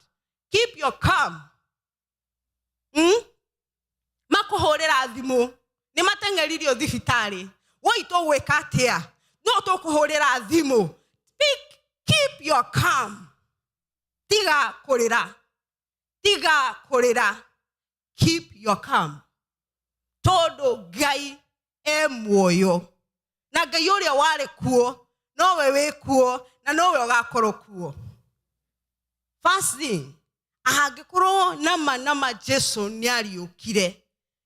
keep your calm." Makũhũrĩra thimũ, nĩ mateng'eririo thibitarĩ, woi tũgwĩka atĩa? No tũkũhũrĩra thimũ. Speak, keep your calm, tiga kũrĩra, tiga kũrĩra, keep your calm, tondũ Ngai e muoyo, na Ngai ũrĩa warĩ kuo nowe wĩ kuo na nowe ũgakorwo kuo. First thing, angĩkorwo nama Jesu nĩ ariũkire,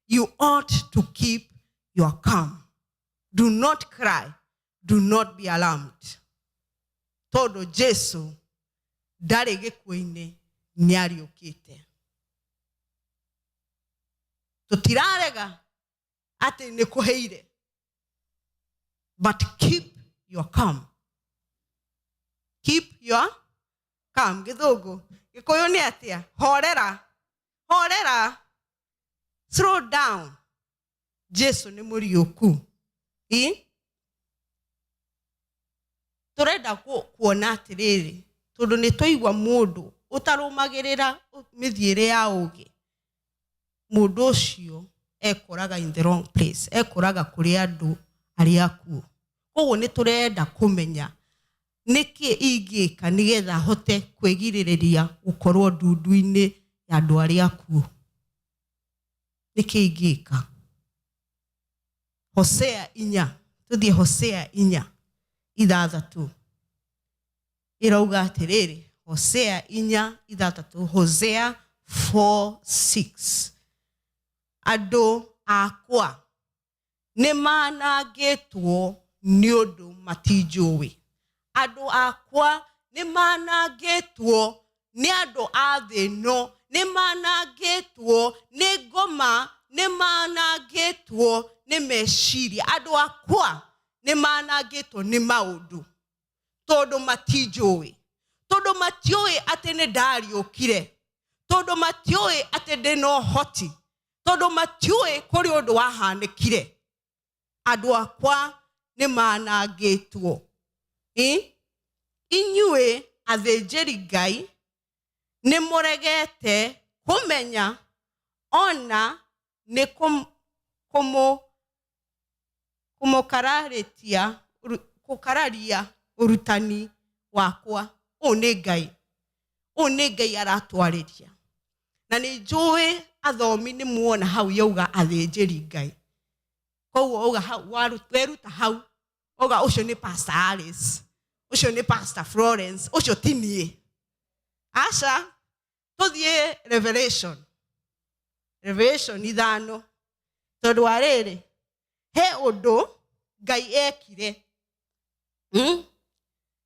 you ought to keep your calm. Do not cry, do not be alarmed, tondũ Jesu ndarĩ gĩkuũ-inĩ, nĩ ariũkĩte. Tũtirarega atĩ nĩ kũheire, but keep your calm, keep your Calm gĩthũngũ. Gĩkũyũ nĩ atĩa? Horera. Horera. Slow down. Jesu nĩ mũriũku. I? Tũrenda kuona atĩrĩrĩ, tondũ nĩ twaigua mũndũ ũtarũmagĩrĩra mĩthiĩre ya ũgĩ, mũndũ ũcio ekoraga in the wrong place, ekoraga kũrĩ andũ arĩa akuũ. Koguo nĩ tũrenda kũmenya nĩkĩ ingĩka nĩgetha hote kwĩgirĩrĩria gũkorwo ndundu-inĩ ya andũ arĩa akuũ. Nĩkĩ ingĩka? Hosea 4, tũthiĩ Hosea 4:6. Ĩrauga atĩrĩrĩ, Hosea 4:6, Hosea 4:6. Andũ akwa nĩ manangĩtwo nĩ ũndũ matinjũĩ. Andũ akwa nĩ manangĩtwo nĩ andũ a thĩ ĩno, nĩ manangĩtwo nĩ ngoma, nĩ manangĩtwo nĩ meciria. Andũ akwa nĩ manangĩtwo nĩ maũndũ tondũ matinjũĩ, tondũ matiũĩ atĩ nĩ ndariũkire, tondũ matiũĩ atĩ ndĩna ũhoti, tondũ matiũĩ kũrĩ ũndũ wahanĩkire. Andũ akwa nĩ manangĩtwo. Inyuĩ athĩnjĩri Ngai nĩ mũregete kũmenya ona nĩ kũmũkararia ũrutani wakwa. Ũũ nĩ Ngai. Ũũ nĩ Ngai aratwarĩria. Na nĩ njũĩ athomi nĩ muona hau yauga athĩnjĩri Ngai. Koguo auga hau, weruta hau, auga ũcio nĩ Pastor Alice, ũcio nĩ Pastor Florence, ũcio ti niĩ. Aca, tũthiĩ Revelation. Revelation 5. Tondũ wa rĩrĩ, he ũndũ Ngai ekire.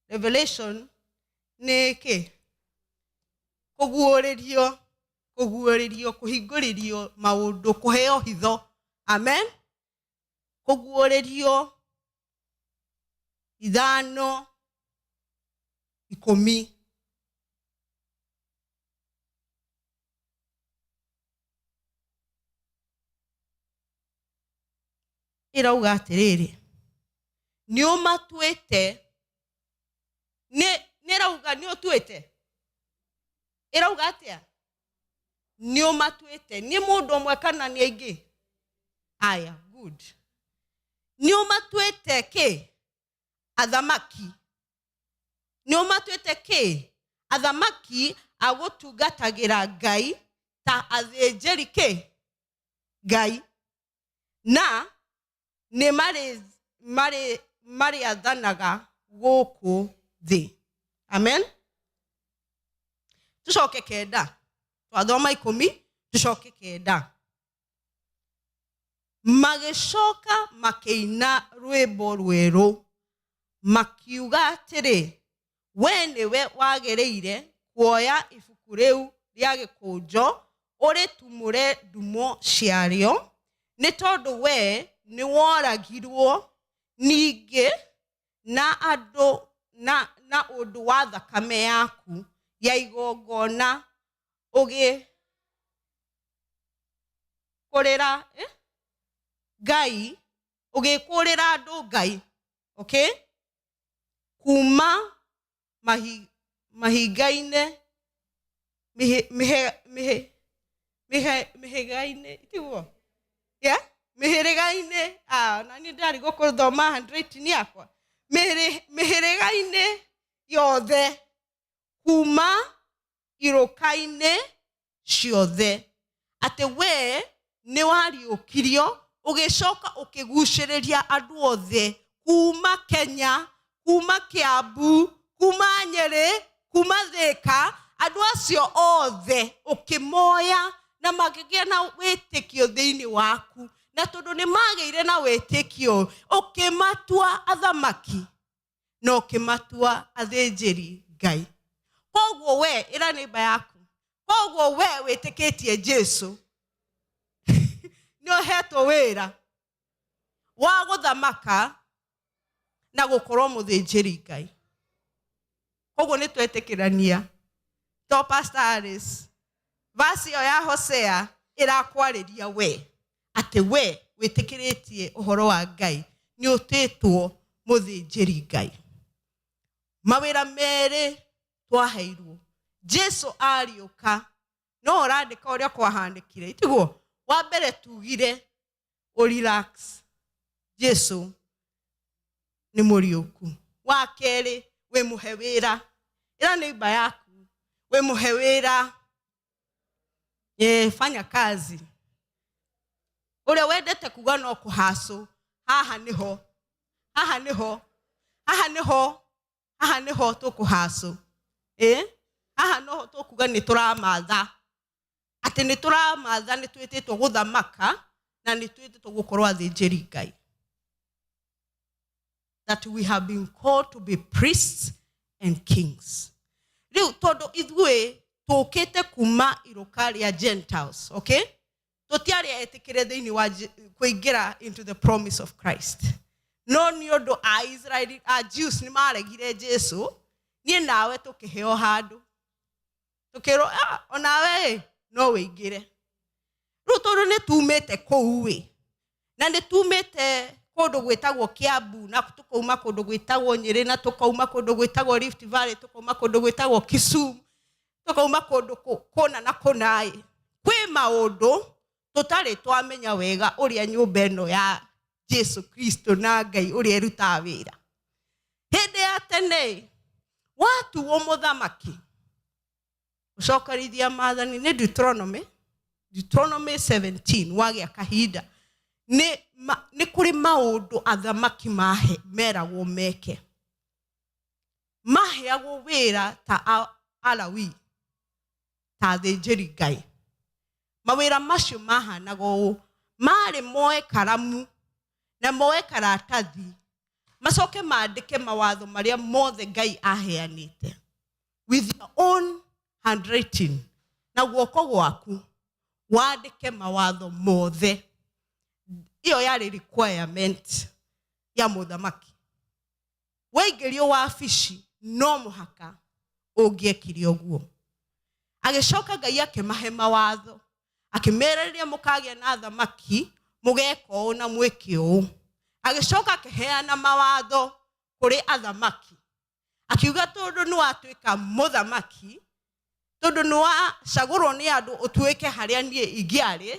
Revelation nĩ kĩ? Kũguũrĩrio, kũguũrĩrio, kũhingũrĩrio maũndũ, kũheo hitho. Amen. Kũguũrĩrio 5:10. Ĩrauga atĩrĩrĩ, nĩ ũmatuĩte, nĩ ĩrauga nĩ ũtuĩte. Ĩrauga atĩa? Nĩ ũmatuĩte. Nĩ mũndũ ũmwe kana nĩ aingĩ? Aya, good. Nĩ ũmatuĩte kĩ? Athamaki. Nĩ ũmatuĩte kĩ? Athamaki a gũtungatagĩra Ngai ta athĩnjĩri kĩ? Ngai. Na nĩ marĩathanaga gũkũ thĩ. Amen. Tũcoke 9. Twathoma 10, tũcoke 9. Magĩcoka makĩina rwĩmbo rwerũ, makiuga atĩrĩ, we nĩwe wagĩrĩire kuoya ibuku rĩu rĩa gĩkũnjo ũrĩtumũre ndumo ciarĩo, nĩ tondũ we nĩworagirwo ningĩ na andũ na ũndũ wa thakame yaku ya igongona ũgĩkũrĩra, Ngai, ũgĩkũrĩra andũ Ngai, okay? Kuma mahinga-inĩ, mĩhĩrĩga-inĩ, tiguo? Yeah? Mĩhĩrĩga-inĩ, na niĩ ndĩrarigwo gũthoma handwriting yakwa. Mĩhĩrĩga-inĩ yothe, kuma irũka-inĩ ciothe, atĩ we nĩ wariũkirio, ũgĩcoka ũkĩgucĩrĩria andũ othe kuma Kenya, kuma Kiambu, kuma Nyeri, kuma Thika, andũ acio othe ũkĩmoya na makĩgĩa na wĩtĩkio thĩinĩ waku, na tondũ nĩ magĩire na wĩtĩkio ũkĩmatua athamaki na ũkĩmatua athĩnjĩri Ngai. Koguo we ĩra neighbor yaku, koguo we wĩtĩkĩtie Jesu nĩ ũhetwo wĩra wa gũthamaka na gũkorwo mũthĩnjĩri Ngai. Koguo nĩ twetĩkĩrania To Pastor Alice, verse ĩyo ya Hosea ĩrakwarĩria we atĩ we wĩtĩkĩrĩtie ũhoro wa Ngai nĩ ũtĩtwo mũthĩnjĩri Ngai. Mawĩra merĩ twaheirwo Jesu ariũka, no ũrandĩka ũrĩa kwahanĩkire, itiguo? Wa mbere tugire ũrelax, Jesu nĩ mũriũku. Wa kerĩ, wĩmũhe wĩra, ĩra neighbor yaku wĩmũhe wĩra, fanya kazi. Ũrĩa wendete kuga no kũhacũ, haha nĩho, haha nĩho, haha nĩho, haha nĩho tũkũhacũ. Haha noho tũkuga nĩ tũramatha, atĩ nĩ tũramatha, nĩ twĩtĩtwo gũthamaka na nĩ twĩtĩtwo gũkorwo athĩnjĩri Ngai, that we have been called to be priests and kings. Rĩu tondũ ithuĩ tũkĩte kuma iruka rĩa Gentiles, okay, tũtiarĩ etĩkĩre thĩinĩ wa kũingĩra into the promise of Christ, no nĩ ũndũ a Israeli, a Jews nĩ maregire Jesu, niĩ nawe tũkĩheo handũ, tũkĩrwo, ah, onawe ĩ no wĩingĩre. Rĩu tondũ nĩ tumĩte kũu ĩ, na nĩ tumĩte kũndũ gwĩtagwo Kiambu, na tũkauma kũndũ gwĩtagwo Nyĩrĩ, na tũkauma kũndũ gwĩtagwo Rift Valley, tũkauma kũndũ gwĩtagwo Kisumu, tũkauma kũndũ kũna na kũna ĩ, kwĩ maũndũ tũtarĩ twamenya wega ũrĩa nyũmba ĩno ya Jesu Kristo na Ngai ũrĩa ĩrutaga wĩra. Hĩndĩ ya tene watuo mũthamaki gũcokerithia maathani nĩ Deuteronomy 17, wagĩa kahinda nĩ nĩ kũrĩ maũndũ athamaki meragwo meke, maheagwo wĩra ta Alawi, ta athĩnjĩri Ngai. Mawĩra macio mahanaga ũũ: marĩ moe karamu na moe karatathi, macoke mandĩke mawatho marĩa mothe Ngai aheanĩte with your own handwriting, na guoko gwaku wandĩke mawatho mothe. Ĩyo yarĩ requirement ya mũthamaki. Waingĩrio wabici no mũhaka ũngĩekire ũguo. Agĩcoka Ngai akĩmahe mawatho, akĩmera rĩrĩa mũkagĩa na thamaki mũgeka ũũ na mwĩke ũũ. Agĩcoka akĩheana mawatho kũrĩ athamaki, akiuga tondũ nĩ watuĩka mũthamaki, tondũ nĩ wacagũrwo nĩ andũ ũtuĩke harĩa niĩ ingĩarĩ,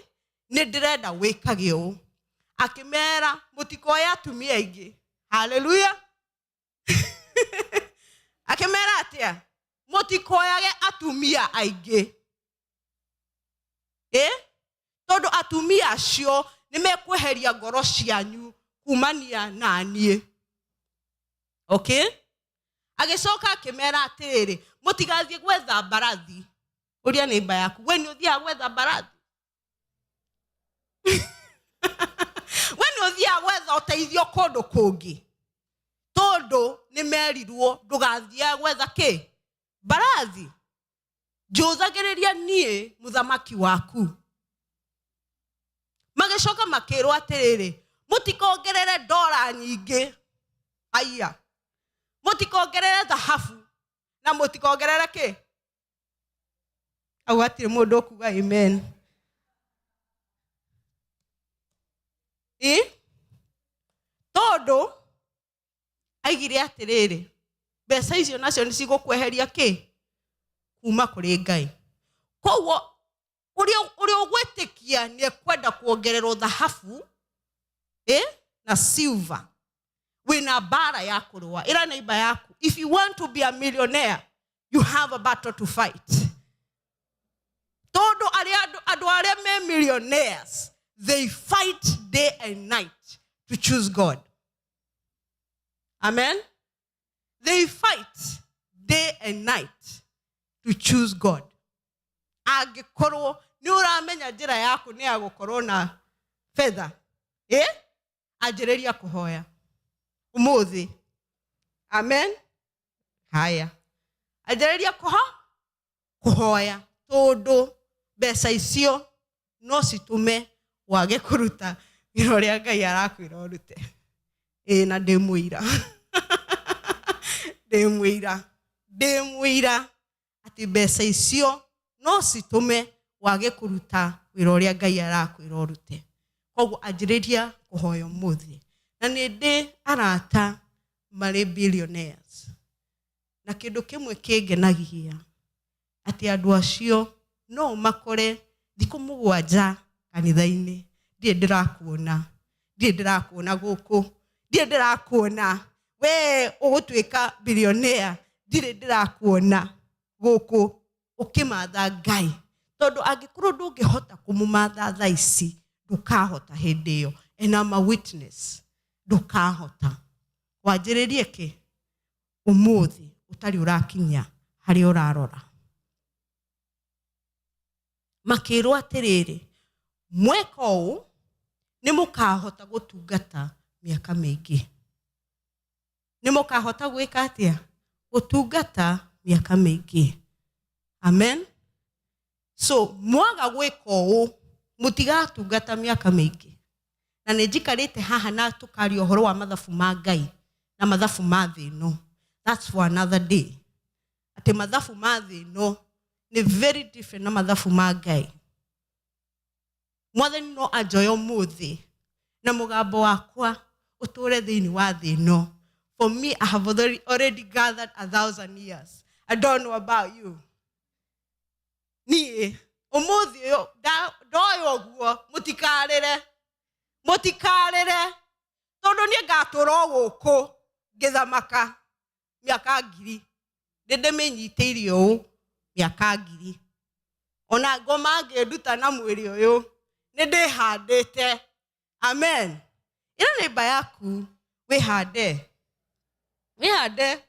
nĩ ndĩrenda wĩkage ũũ. Akĩmera mũtikoe atumia aingĩ. Haleluya! Akĩmera atĩa? Mũtikoyage atumia aingĩ, tondũ atumia acio nĩ mekweheria ngoro cianyu kumania na niĩ. Okay, agĩcoka akĩmera atĩrĩrĩ, mũtigathiĩ gwetha mbarathi. Ũria neighbor yaku, we nĩ ũthiaga gwetha mbarathi? We nĩ ũthiaga gwetha ũteithio kũndũ kũngĩ? Tondũ nĩ merirwo ndũgathiaga gwetha kĩ mbarathi, njũthagĩrĩria niĩ mũthamaki waku. Magĩcoka makĩrwo atĩrĩrĩ, mũtikongerere ndora nyingĩ, aya, mũtikongerere thahabu na mũtikongerere kĩ. Au hatirĩ mũndũ ũkuga amen. Ĩ tondũ aigire atĩrĩrĩ, mbeca icio nacio nĩ cigũkweheria kĩ kuma kũrĩ Ngai. Koguo ũrĩa ũgwĩtĩkia nĩ ekwenda kuongererwo thahabu na silver, wĩna mbara ya kũrũa. Ĩra neighbor yaku, if you want to be a millionaire, you have a battle to fight. Tondũ arĩa andũ arĩa me millionaires, they fight day and night to choose God. Amen. They fight day and night to choose God. Angĩkorwo nĩ ũramenya njĩra yaku nĩ ya gũkorwo na fedha, anjĩrĩria kũhoya ũmũthĩ. Amen. Haya, anjĩrĩria kũhoya, tondũ mbeca icio no citũme wage kũruta wĩra ũrĩa Ngai arakwĩra ũrute. Ĩ na ndĩ mũira, ndĩ mũira, ndĩ mũira. Atĩ mbeca icio no citũme wage kũruta wĩra ũrĩa Ngai arakwĩra ũrute. Koguo anjĩrĩria kũhoya ũmũthĩ. Na nĩ ndĩ arata marĩ billionaires, na kĩndũ kĩmwe kĩngenagia atĩ andũ acio no makore thikũ 7 kanitha-inĩ, ndirĩ ndĩrakuona, ndirĩ ndĩrakuona gũkũ, ndirĩ ndĩrakuona we ũgũtuĩka billionaire, ndirĩ ndĩrakuona gũkũ ũkĩmatha Ngai. Tondũ angĩkorwo ndũngĩhota kũmũmatha thaa ici, ndũkahota hĩndĩ ĩyo. And I'm a witness, ndũkahota. Wanjĩrĩrie kĩ ũmũthĩ ũtarĩ ũrakinya harĩa ũrarora. Makĩrwo atĩrĩrĩ, mweka ũũ nĩ mũkahota gũtungata mĩaka mĩingĩ. Nĩ mũkahota gwĩka atĩa? Gũtungata mĩaka mĩingĩ. Amen. So mwaga gwĩka ũũ mũtigatungata mĩaka mĩingĩ. Na nĩ njikarĩte haha na tũkaria ũhoro wa mathabu ma Ngai na mathabu ma thĩ ĩno. That's for another day. Atĩ mathabu ma thĩ ĩno nĩ very different na mathabu ma Ngai. Mwathani no anjoe ũmũthĩ na mũgambo wakwa ũtũre thĩinĩ wa thĩ ĩno. For me, I have already gathered 1,000 years. I don't know about you. Niĩ ũmũthĩ ũyũ ndoywo ũguo, mũtikarĩre, mũtikarĩre, tondũ niĩ ngatũra o gũkũ ngĩthamaka mĩaka 1000. Nĩ ndĩmĩnyitĩire ũũ mĩaka 1000. Ona ngoma ngĩnduta na mwĩrĩ ũyũ, nĩ ndĩhandĩte. Amen. Ĩra nĩmba yaku wĩhande, wĩhande.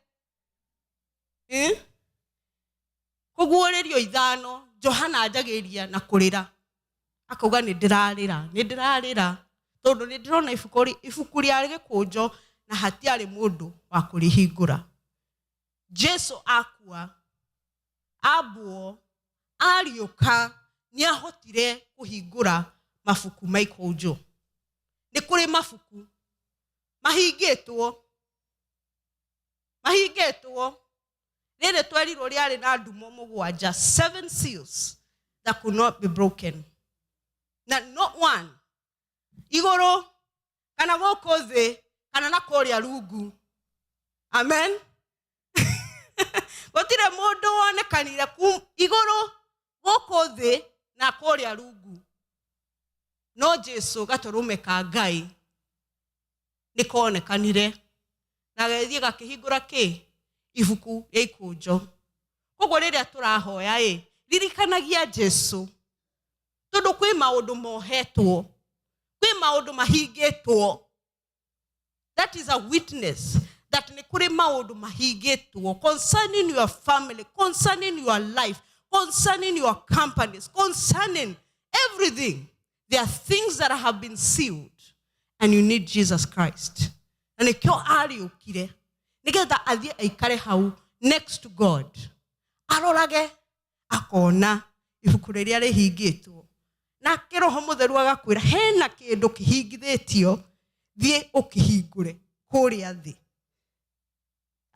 Kũguũrĩrio 5, Johana anjagĩrĩria na kũrĩra. Akauga nĩ ndĩrarĩra, nĩ ndĩrarĩra, tondũ nĩ ndĩrona ibuku rĩa gĩkũnjo na hatiarĩ mũndũ wa kũrĩhingũra. Jesu akua, ambwo, ariũka, nĩ ahotire kũhingũra mabuku ma ikũnjo. Nĩ kũrĩ mabuku mahingĩtwo, mahingĩtwo. Rĩrĩ twerirwo rĩarĩ na ndumo 7, 7 seals that could not be broken. Na not one. Igũrũ kana gũkũ thĩ kana na kũrĩa rungu. Amen. Gũtirĩ mũndũ wonekanire igũrũ gũkũ thĩ na kũrĩa rungu. No Jesu gatũrũme ka Ngai nĩ konekanire na gagĩthiĩ gakĩhingũra kĩ ibuku rĩa ikũnjo. Koguo rĩrĩa tũrahoya ĩ, ririkanagia Jesu, tondũ kwĩ maũndũ mohetwo, kwĩ maũndũ mahingĩtwo. That is a witness that nĩ kũrĩ maũndũ mahingĩtwo concerning your family, concerning your life, concerning your companies, concerning everything. There are things that have been sealed and you need Jesus Christ. Na nĩkĩo ariũkire nĩgetha athiĩ aikare hau next to God, arorage akona ibuku rĩrĩa rĩhingĩtwo, nake Roho Mũtheru agakwĩra hena kĩndũ kĩhingithĩtio, thiĩ ũkĩhingũre kũrĩa thĩ.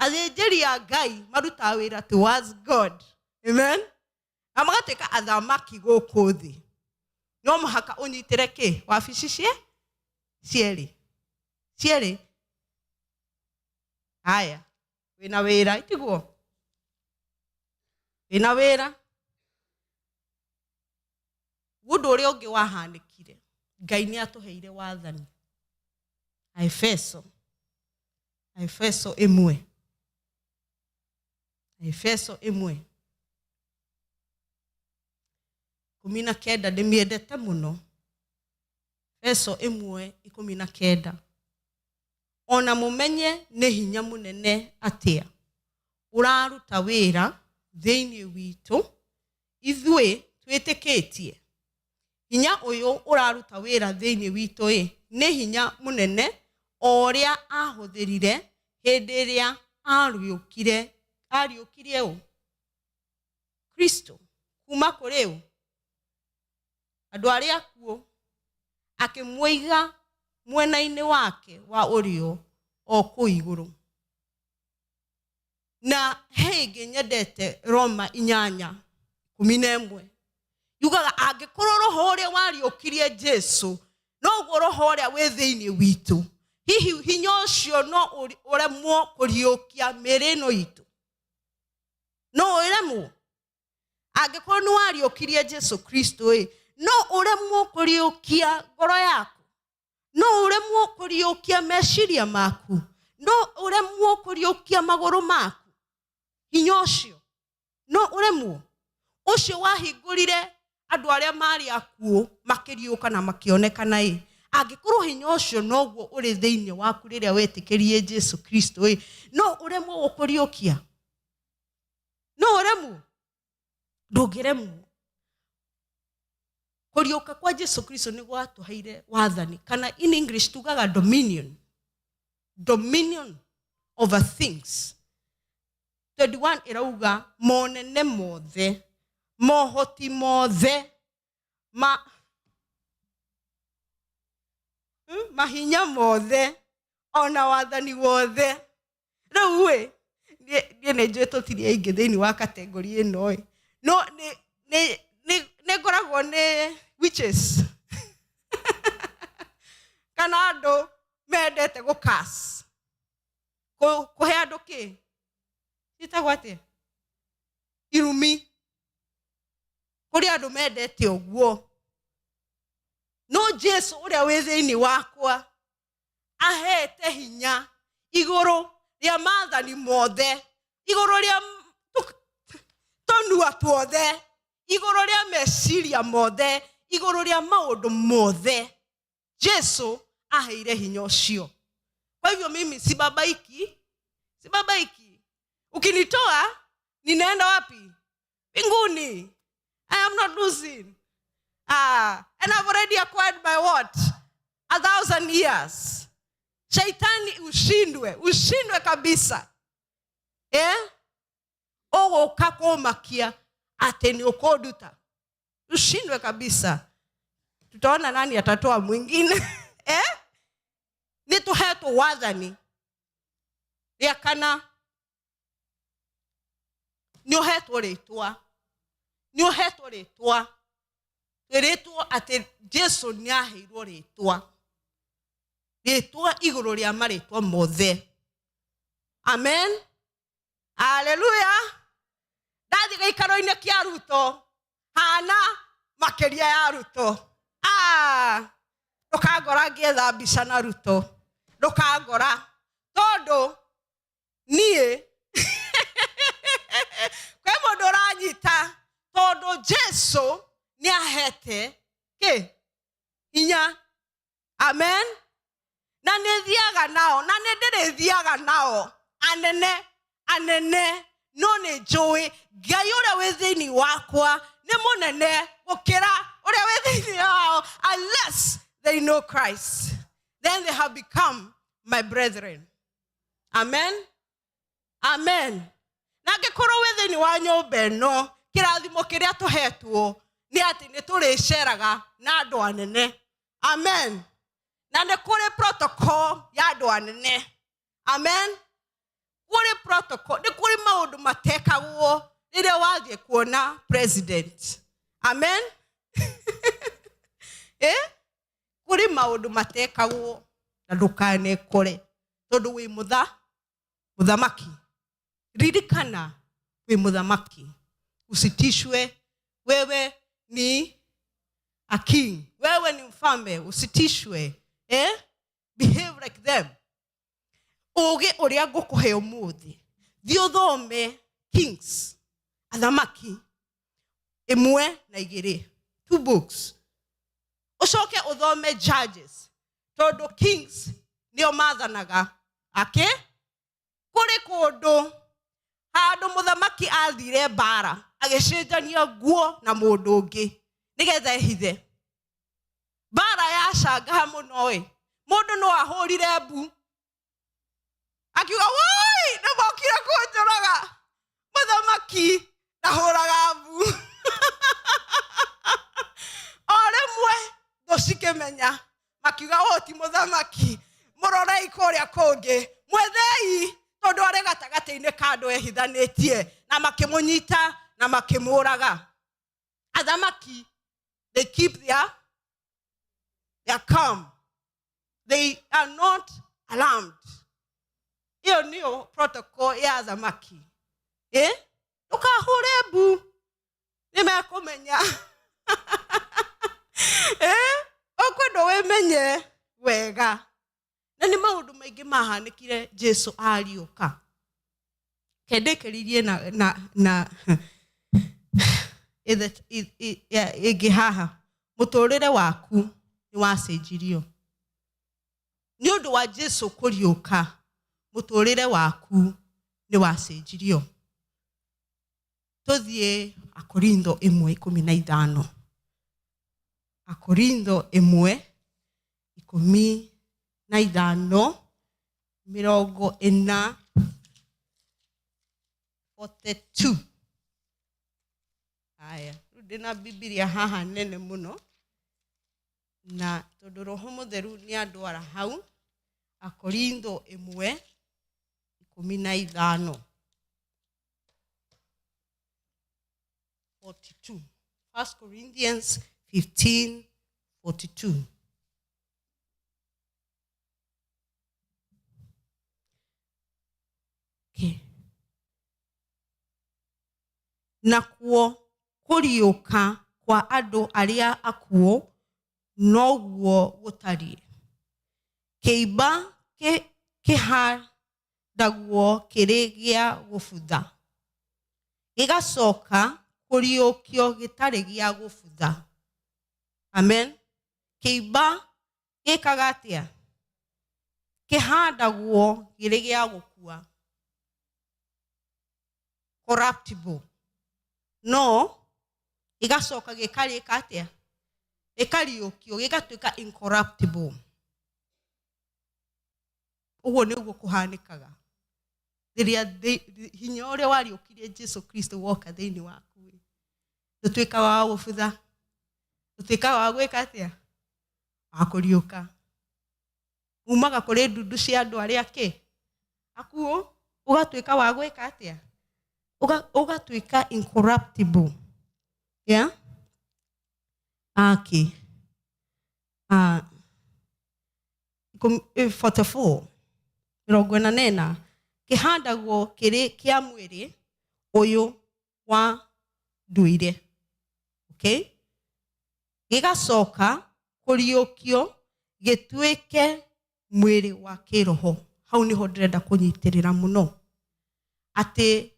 Athĩnjĩri a Ngai marutaga wĩra towards God. Amen. Na magatuĩka athamaki gũkũ thĩ. No mũhaka ũnyitĩre kĩ? Wabici cierĩ. Cierĩ. Haya, wĩna wĩra, itiguo? Wĩna wĩra. Ũndũ ũrĩa ũngĩ wahanĩkire, Ngai nĩ atũheire wathani. Aefeso. Aefeso 1. Aefeso 1. 19, ndĩmĩendete mũno. Efeso 1:19. Ona mũmenye nĩ hinya mũnene atĩa ũraruta wĩra thĩinĩ witũ ithuĩ twĩtĩkĩtie. Hinya ũyũ ũraruta wĩra thĩinĩ witũ ĩ, nĩ hinya mũnene o ũrĩa ahũthĩrire hĩndĩ ĩrĩa ariũkirie ũ? Kristo kuma kũrĩ ũ? Andũ arĩa akuũ, akĩmũiga mwena-inĩ wake wa ũrĩo o kũu igũrũ. Na he ĩngĩ nyendete Roma 8:11 yugaga angĩkorwo roho ũrĩa wariũkirie Jesu noguo roho ũrĩa wĩ thĩinĩ witũ, hihi hinya ũcio no ũremwo kũriũkia mĩĩrĩ ĩno itũ? No ũremwo? Angĩkorwo nĩ wariũkirie Jesu Kristo ĩ, no ũremwo kũriũkia ngoro yaku? No ũremwo kũriũkia meciria maku? No ũremwo kũriũkia magũrũ maku? Hinya ũcio no ũremwo? Ũcio wahingũrire andũ arĩa marĩ akuũ makĩriũka na makĩonekana ĩ, angĩkorwo hinya ũcio noguo ũrĩ thĩinĩ waku rĩrĩa wetĩkĩrie Jesu Kristo ĩ, no ũremwo gũkũriũkia? No ũremwo? Ndũngĩremwo. Kũriũka kwa Jesu Kristo nĩ gwatũheire wathani, kana in English tugaga dominion, dominion over things. 21 ĩrauga monene mothe, mohoti mothe, mahinya mothe, ona wathani wothe. Rĩu ĩ, niĩ nĩ njũĩ tũtirĩ aingĩ thĩinĩ wa kategori ĩno ĩ, no nĩ ngoragwo nĩ witches kana andũ mendete gũcurse, kũhe andũ kĩ ciĩtagwo atĩa, irumi. Kũrĩ andũ mendete ũguo, no Jesu ũrĩa wĩ thĩinĩ wakwa ahete hinya igũrũ rĩa maathani mothe, igũrũ rĩa tũnua tuothe, igũrũ rĩa meciria mothe, igũrũ rĩa maũndũ mothe. Jesu aheire hinya ũcio. Kwa hivyo mimi sibabaiki, sibabaiki. Ukinitoa ninaenda wapi? Mbinguni. I am not losing. And I've already acquired my what? 1,000 years. Shaitani ushindwe, ushindwe kabisa. Ũgũka kũmakia atĩ nĩ ũkũnduta. Ushindwe kabisa. Tutaona nani atatoa mwingine. Nĩ tũhetwo wathani. Rĩa kana nĩ ũhetwo rĩtwa. Nĩ ũhetwo rĩtwa. Twĩrĩtwo atĩ Jesu nĩ aheirwo rĩtwa. Rĩtwa igũrũ rĩa marĩtwa mothe. Amen. Haleluya. Ndathiĩ gĩikaro-inĩ kĩa Ruto, hana makĩria ya Ruto. Ndũkangora ngĩetha mbica na Ruto. Ndũkangora. Tondũ niĩ kwĩ mũndũ ũranyita, tondũ Jesu nĩ ahete kĩ? Hinya. Amen. Na nĩ thiaga nao, na nĩ ndĩrĩthiaga nao anene anene, no nĩ njũĩ Ngai ũrĩa wĩ thĩinĩ wakwa nĩ mũnene gũkĩra ũrĩa wĩ thĩinĩ wao. Unless they know Christ, then they have become my brethren. Amen. Amen. Na angĩkorwo wĩ thĩinĩ wa nyũmba ĩno, kĩrathimo kĩrĩa tũhetwo nĩ atĩ nĩ tũrĩceraga na andũ anene. Amen. Na nĩ kũrĩ protocol ya andũ anene. Amen. Kũrĩ protocol, nĩ kũrĩ maũndũ matekagwo rĩrĩa wathiĩ kuona president. Amen. Kũrĩ maũndũ matekagwo na ndũkanekore tondũ wĩ mũthamaki. Ririkana wĩ mũthamaki, usitishwe. Wewe ni a king, wewe ni mfalme, usitishwe. Behave like them. Ũgĩ ũrĩa ngũkũhe ũmũthĩ, thiĩ ũthome Kings, athamaki 1 na 2, 2 books. Ũcoke ũthome Judges, tondũ Kings nĩo mathanaga. Ake kũrĩ kũndũ handũ mũthamaki athire mbara agĩcenjania nguo na mũndũ ũngĩ nĩgetha ehithe. Mbara yacangaha mũno ĩ, mũndũ no ahũrire mbu akiuga woi, nĩ mokire kũnjũraga, mũthamaki ndahũraga mbu. O rĩmwe thũ cikĩmenya, makiuga ũyũ ti mũthamaki, mũrorei kũrĩa kũngĩ, mwethei, tondũ Mũndũ arĩ gatagatĩ-inĩ ka andũ ehithanĩtie, na makĩmũnyita na makĩmũraga. Athamaki, they keep their calm. They are not alarmed. Ĩyo nĩyo protocol ya athamaki. Ĩ ndũkahũre mbu, nĩ mekũmenya. Ĩ ũkwenda wĩmenye wega. Na nĩ maũndũ maingĩ mahanĩkire Jesu ariũka. Kendĩkĩririe na ĩngĩ haha. Mũtũrĩre waku nĩ wacenjirio nĩ ũndũ wa Jesu kũriũka. Mũtũrĩre waku nĩ wacenjirio. Tũthiĩ Akorintho 1:15. Akorintho 1:15, 40, 42. Haya, rĩu ndĩna Bibilia haha nene mũno, na tondũ Roho Mũtheru nĩ andwara hau. Akorintho 1:15, 42. First Corinthians 15 42. Okay. Nakuo kũriũka kwa andũ arĩa akuũ noguo gũtariĩ. Kĩimba kĩhandagwo kĩrĩ gĩa gũbutha, gĩgacoka kũriũkio gĩtarĩ gĩa gũbutha. Amen. Kĩimba gĩkaga atĩa? Kĩhandagwo kĩrĩ gĩa gũkua, corruptible, no gĩgacoka gĩkarĩka atĩa? Gĩkariũkio gĩgatuĩka incorruptible. Ũguo nĩguo kũhanĩkaga rĩrĩa hinya ũrĩa wariũkirie Jesu Kristo woka thĩinĩ waku. Ndũtuĩkaga wa gũbutha, ndũtuĩkaga wa gwĩka atĩa? Wa kũriũka. Umaga kũrĩ ndundu cia andũ arĩa kĩ akuũ, ũgatuĩka wa gwĩka atĩa? Ũgatuĩka incorruptible. Yeah? Okay. 44, 44. Kĩhandagwo kĩrĩ kĩa mwĩrĩ ũyũ wa nduire, okay? Gĩgacoka kũriũkio gĩtuĩke mwĩrĩ wa kĩroho. Hau nĩho ndĩrenda kũnyitĩrĩra mũno, atĩ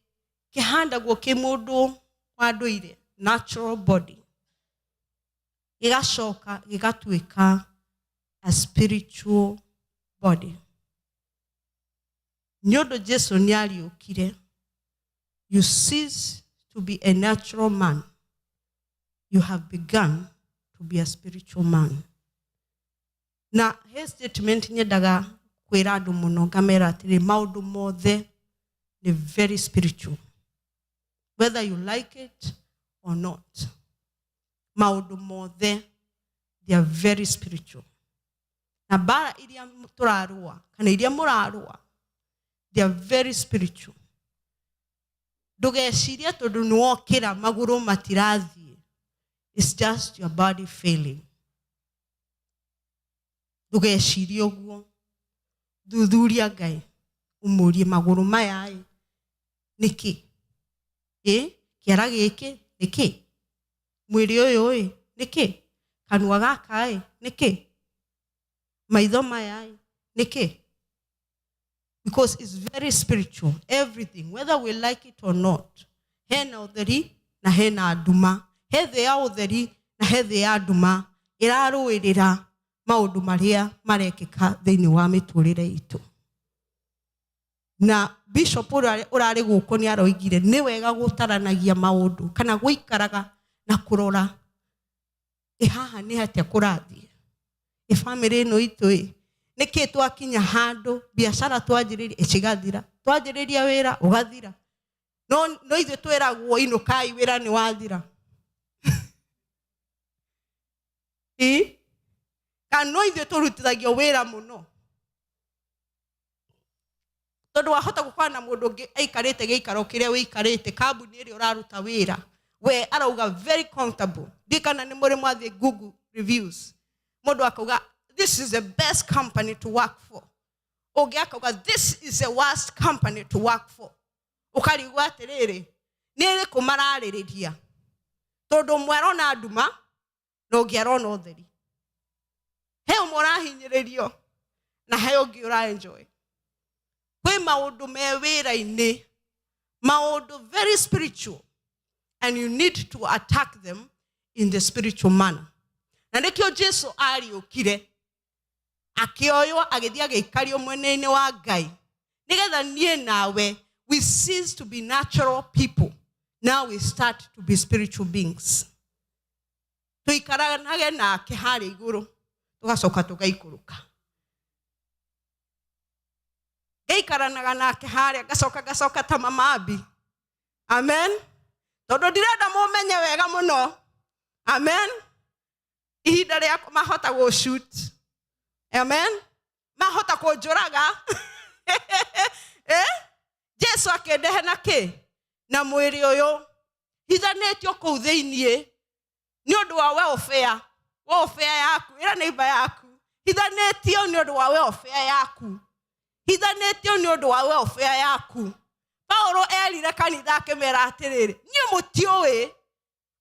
kĩhandagwo kĩ mũndũ wa ndũire, natural body, gĩgacoka gĩgatuĩka a spiritual body. Nĩ ũndũ Jesu nĩ ariũkire, you cease to be a natural man, you have begun to be a spiritual man. Na he statement nyendaga kwĩra andũ mũno, ngamera atĩrĩ, maũndũ mothe nĩ very spiritual, whether you like it or not. Maũndũ mothe, they are very spiritual. Na mbara iria tũrarũa kana iria mũrarũa, they are very spiritual. Ndũgecirie tondũ nĩ wokĩra magũrũ matirathiĩ, it's just your body failing. Ndũgecirie ũguo. Thuthuria Ngai, ũmũrie, magũrũ maya ĩ nĩkĩ? Ĩ kĩara gĩkĩ nĩkĩ? Mwĩrĩ ũyũ ĩ nĩkĩ? Kanua gaka ĩ nĩkĩ? Maitho maya ĩ nĩkĩ? Because it's very spiritual, everything, whether we like it or not. Hena ũtheri na hena nduma, he thĩ ya ũtheri na he thĩ ya nduma ĩrarũĩrĩra maũndũ marĩa marekĩka thĩinĩ wa mĩtũrĩre itũ. Na bishop ũrĩa ũrarĩ gũkũ nĩ aroigire nĩ wega gũtaranagia maũndũ kana gũikaraga na kũrora, ĩ haha nĩ atĩa kũrathiĩ, ĩ bamĩrĩ ĩno itũ ĩ nĩkĩ twakinya handũ biacara twanjĩrĩria ĩcigathira, twanjĩrĩria wĩra ũgathira, no ithuĩ twĩragwo inũkai, wĩra nĩ wathira. Ĩ kana no ithuĩ tũrutithagio wĩra mũno. Tondũ wahota gũkorana na mũndũ ũngĩ aikarĩte gĩikaro kĩrĩa wĩikarĩte, kambuni ĩrĩa ũraruta wĩra, we arauga very comfortable. Ndiũĩ kana nĩ mũrĩ mwathiĩ Google reviews, mũndũ akauga this is the best company to work for, ũngĩ akauga this is the worst company to work for. Ũkarigwo atĩrĩrĩ, nĩ ĩrĩkũ mararĩrĩria? Tondũ ũmwe arona nduma na ũngĩ arona ũtheri. He ũmwe ũrahinyĩrĩrio na he ũngĩ ũraenjoy. Kwĩ maũndũ me wĩra-inĩ, maũndũ very spiritual, and you need to attack them in the spiritual manner. Na nĩkĩo Jesu ariũkire, akĩoywo, agĩthiĩ agĩikario mwena-inĩ wa Ngai, nĩgetha niĩ nawe we cease to be natural people, now we start to be spiritual beings. Tũikaranage nake harĩa igũrũ, tũgacoka tũgaikũrũka. Ngaikaranaga nake harĩa, ngacoka ngacoka ta mama Abi. Amen. Tondũ ndirenda mũmenye wega mũno. Amen. Ihinda rĩakwa mahota gũ-shoot. Amen. Mahota kũnjũraga. Jesu akĩndehe na kĩ? Na mwĩrĩ ũyũ hithanĩtio kũu thĩiniĩ nĩ ũndũ wa welfare, welfare yaku, ĩra neighbor yaku, hithanĩtio nĩ ũndũ wa welfare yaku, hithanĩtio nĩ ũndũ wa welfare yaku. Paulo erire kanitha akĩmera atĩrĩrĩ, niĩ mũtiũĩ,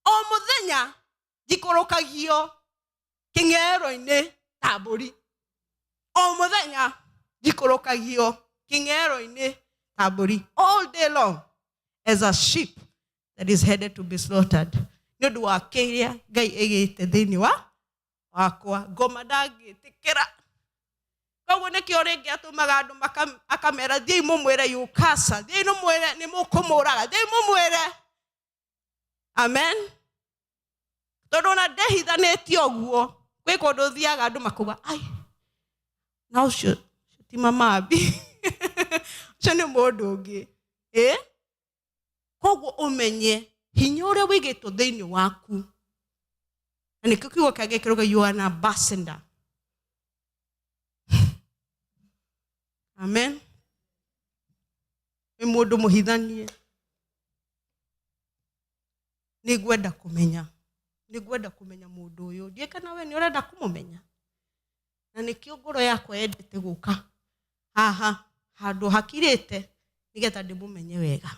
o mũthenya njikũrũkagio kĩng'ero-inĩ ta mbũri, o mũthenya njikũrũkagio kĩng'ero-inĩ ta mbũri, all day long as a sheep that is headed to be slaughtered. Nĩ ũndũ wa kĩrĩa Ngai ĩgĩte thĩinĩ wa wakwa, ngoma ndangĩtĩkĩra. Koguo nĩkĩo rĩngĩ atũmaga andũ akamera, thiĩi mũmwĩre yukasa, thiĩi mũmwĩre nĩ mũkũmũraga, thiĩi mũmwĩre. Amen. Tondũ ona ndehithanĩtie ũguo, kwĩ kũndũ thiaga andũ makauga, ai, na ũcio ti mama Abi, ũcio nĩ mũndũ ũngĩ. Koguo ũmenye hinya ũrĩa wĩigĩtwo thĩinĩ waku. Na nĩkĩo kiugo kĩa Ngai kĩrauga you are an ambassador. Amen. Wĩ mũndũ mũhithanie. Nĩngwenda kũmenya, nĩngwenda kũmenya mũndũ ũyũ. Ndiũĩ kana we nĩ ũrenda kũmũmenya. Na nĩkĩo ngoro yakwa yendete gũka haha handũ hakirĩte nĩgetha ndĩmũmenye wega.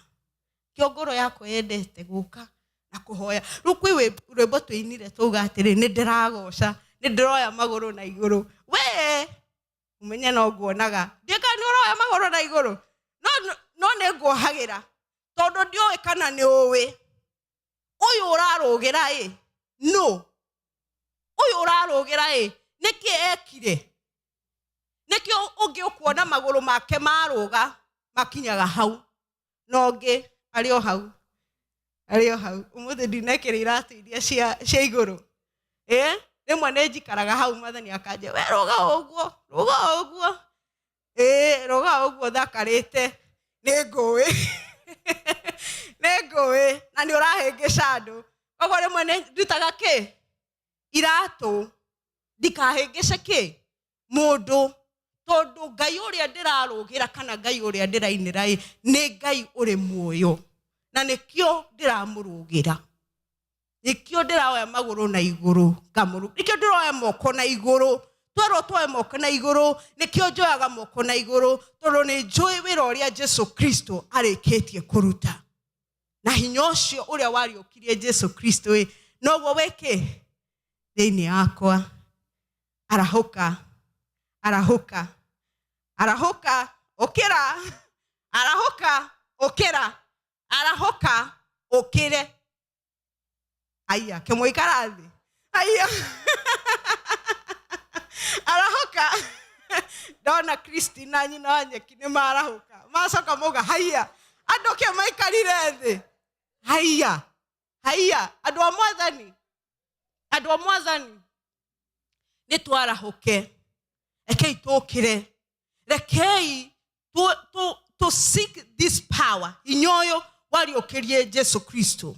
Kĩo ngoro yakwa yendete gũka na kũhoya. Rĩu kwĩ rwĩmbo tũinire twauga atĩrĩ, nĩ ndĩragoca, nĩ ndĩroya magũrũ na igũrũ. We ũmenye no nguonaga. Ndiũĩ kana nĩ ũroya magũrũ na igũrũ. No nĩ nguohagĩra tondũ ndiũĩ kana nĩ ũĩ. Ũyũ ũrarũgĩra ĩ, no. Ũyũ ũrarũgĩra ĩ, nĩkĩ ekire? Nĩkĩ ũngĩ ũkuona magũrũ make marũga makinyaga hau, na ũngĩ arĩ o hau, arĩ o hau. Ũmũthĩ ndinekĩra iratũ iria cia igũrũ. Rĩmwe nĩ njikaraga hau mwathani akanjĩra, we rũga ũguo, rũga ũguo. Rũga ũguo thakarĩte, nĩ ngũĩ. Nĩ ngũĩ, na nĩ ũrahĩngĩca andũ. Koguo rĩmwe nĩ ndutaga kĩ? Iratũ. Ndikahĩngĩce kĩ? Mũndũ. Tondũ Ngai ũrĩa ndĩrarũgĩra kana Ngai ũrĩa ndĩrainĩra ĩ, nĩ Ngai ũrĩ muoyo. Na nĩkĩo ndĩramũrũgĩra. Nĩkĩo ndĩroya magũrũ na igũrũ, ngamũrũ. Nĩkĩo ndĩroya moko na igũrũ. Twerwo tuoe moko na igũrũ, nĩkĩo njoyaga moko na igũrũ, tondũ nĩ njũĩ wĩra ũrĩa Jesu Kristo arĩkĩtie kũruta. Na hinya ũcio ũrĩa wariũkirie Jesu Kristo ĩ, noguo wĩkĩ thĩinĩ wakwa. Arahũka, arahũka, arahũka, ũkĩra, arahũka, ũkĩra, arahũka, ũkĩre. Aya, kĩmũikara thĩ. Aya. Arahũka. Ndona Christina nyina wa Nyeki nĩ marahũka. Macoka mauga haiya. Andũ kĩ maikarire thĩ. Haiya. Haiya. Andũ a mwathani. Andũ a mwathani. Nĩ twarahũke. Rekei tũkĩre. Rekei to seek this power. Hinya ũyũ wariũkĩrie Jesu Kristo.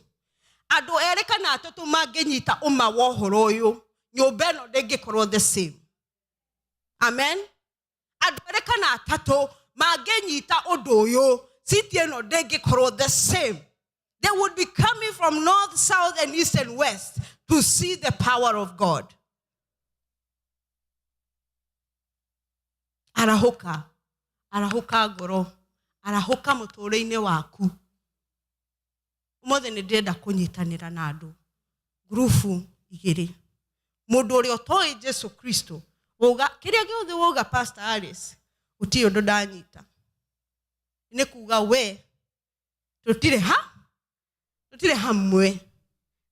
Andũ erĩ kana atatũ mangĩnyita ũma wa ũhoro ũyũ, nyũmba ĩno ndĩngĩkorwo the same. Amen. Andũ erĩ kana atatũ Mangĩnyita ũndũ ũyũ, city ĩno ndĩngĩkorwo the same. They would be coming from north, south, and east and west to see the power of God. Arahũka, arahũka ngoro, arahũka mũtũũrĩre-inĩ waku. Ũmũthĩ nĩ ndĩrenda kũnyitanĩra na andũ ngurubu igĩrĩ. Mũndũ ũrĩa ũtoĩ Jesu Kristo, wauga kĩrĩa gĩothe wauga Pastor Alice, gũtirĩ ũndũ ndanyita. Nĩ kuga we tũtirĩ ha tũtirĩ hamwe,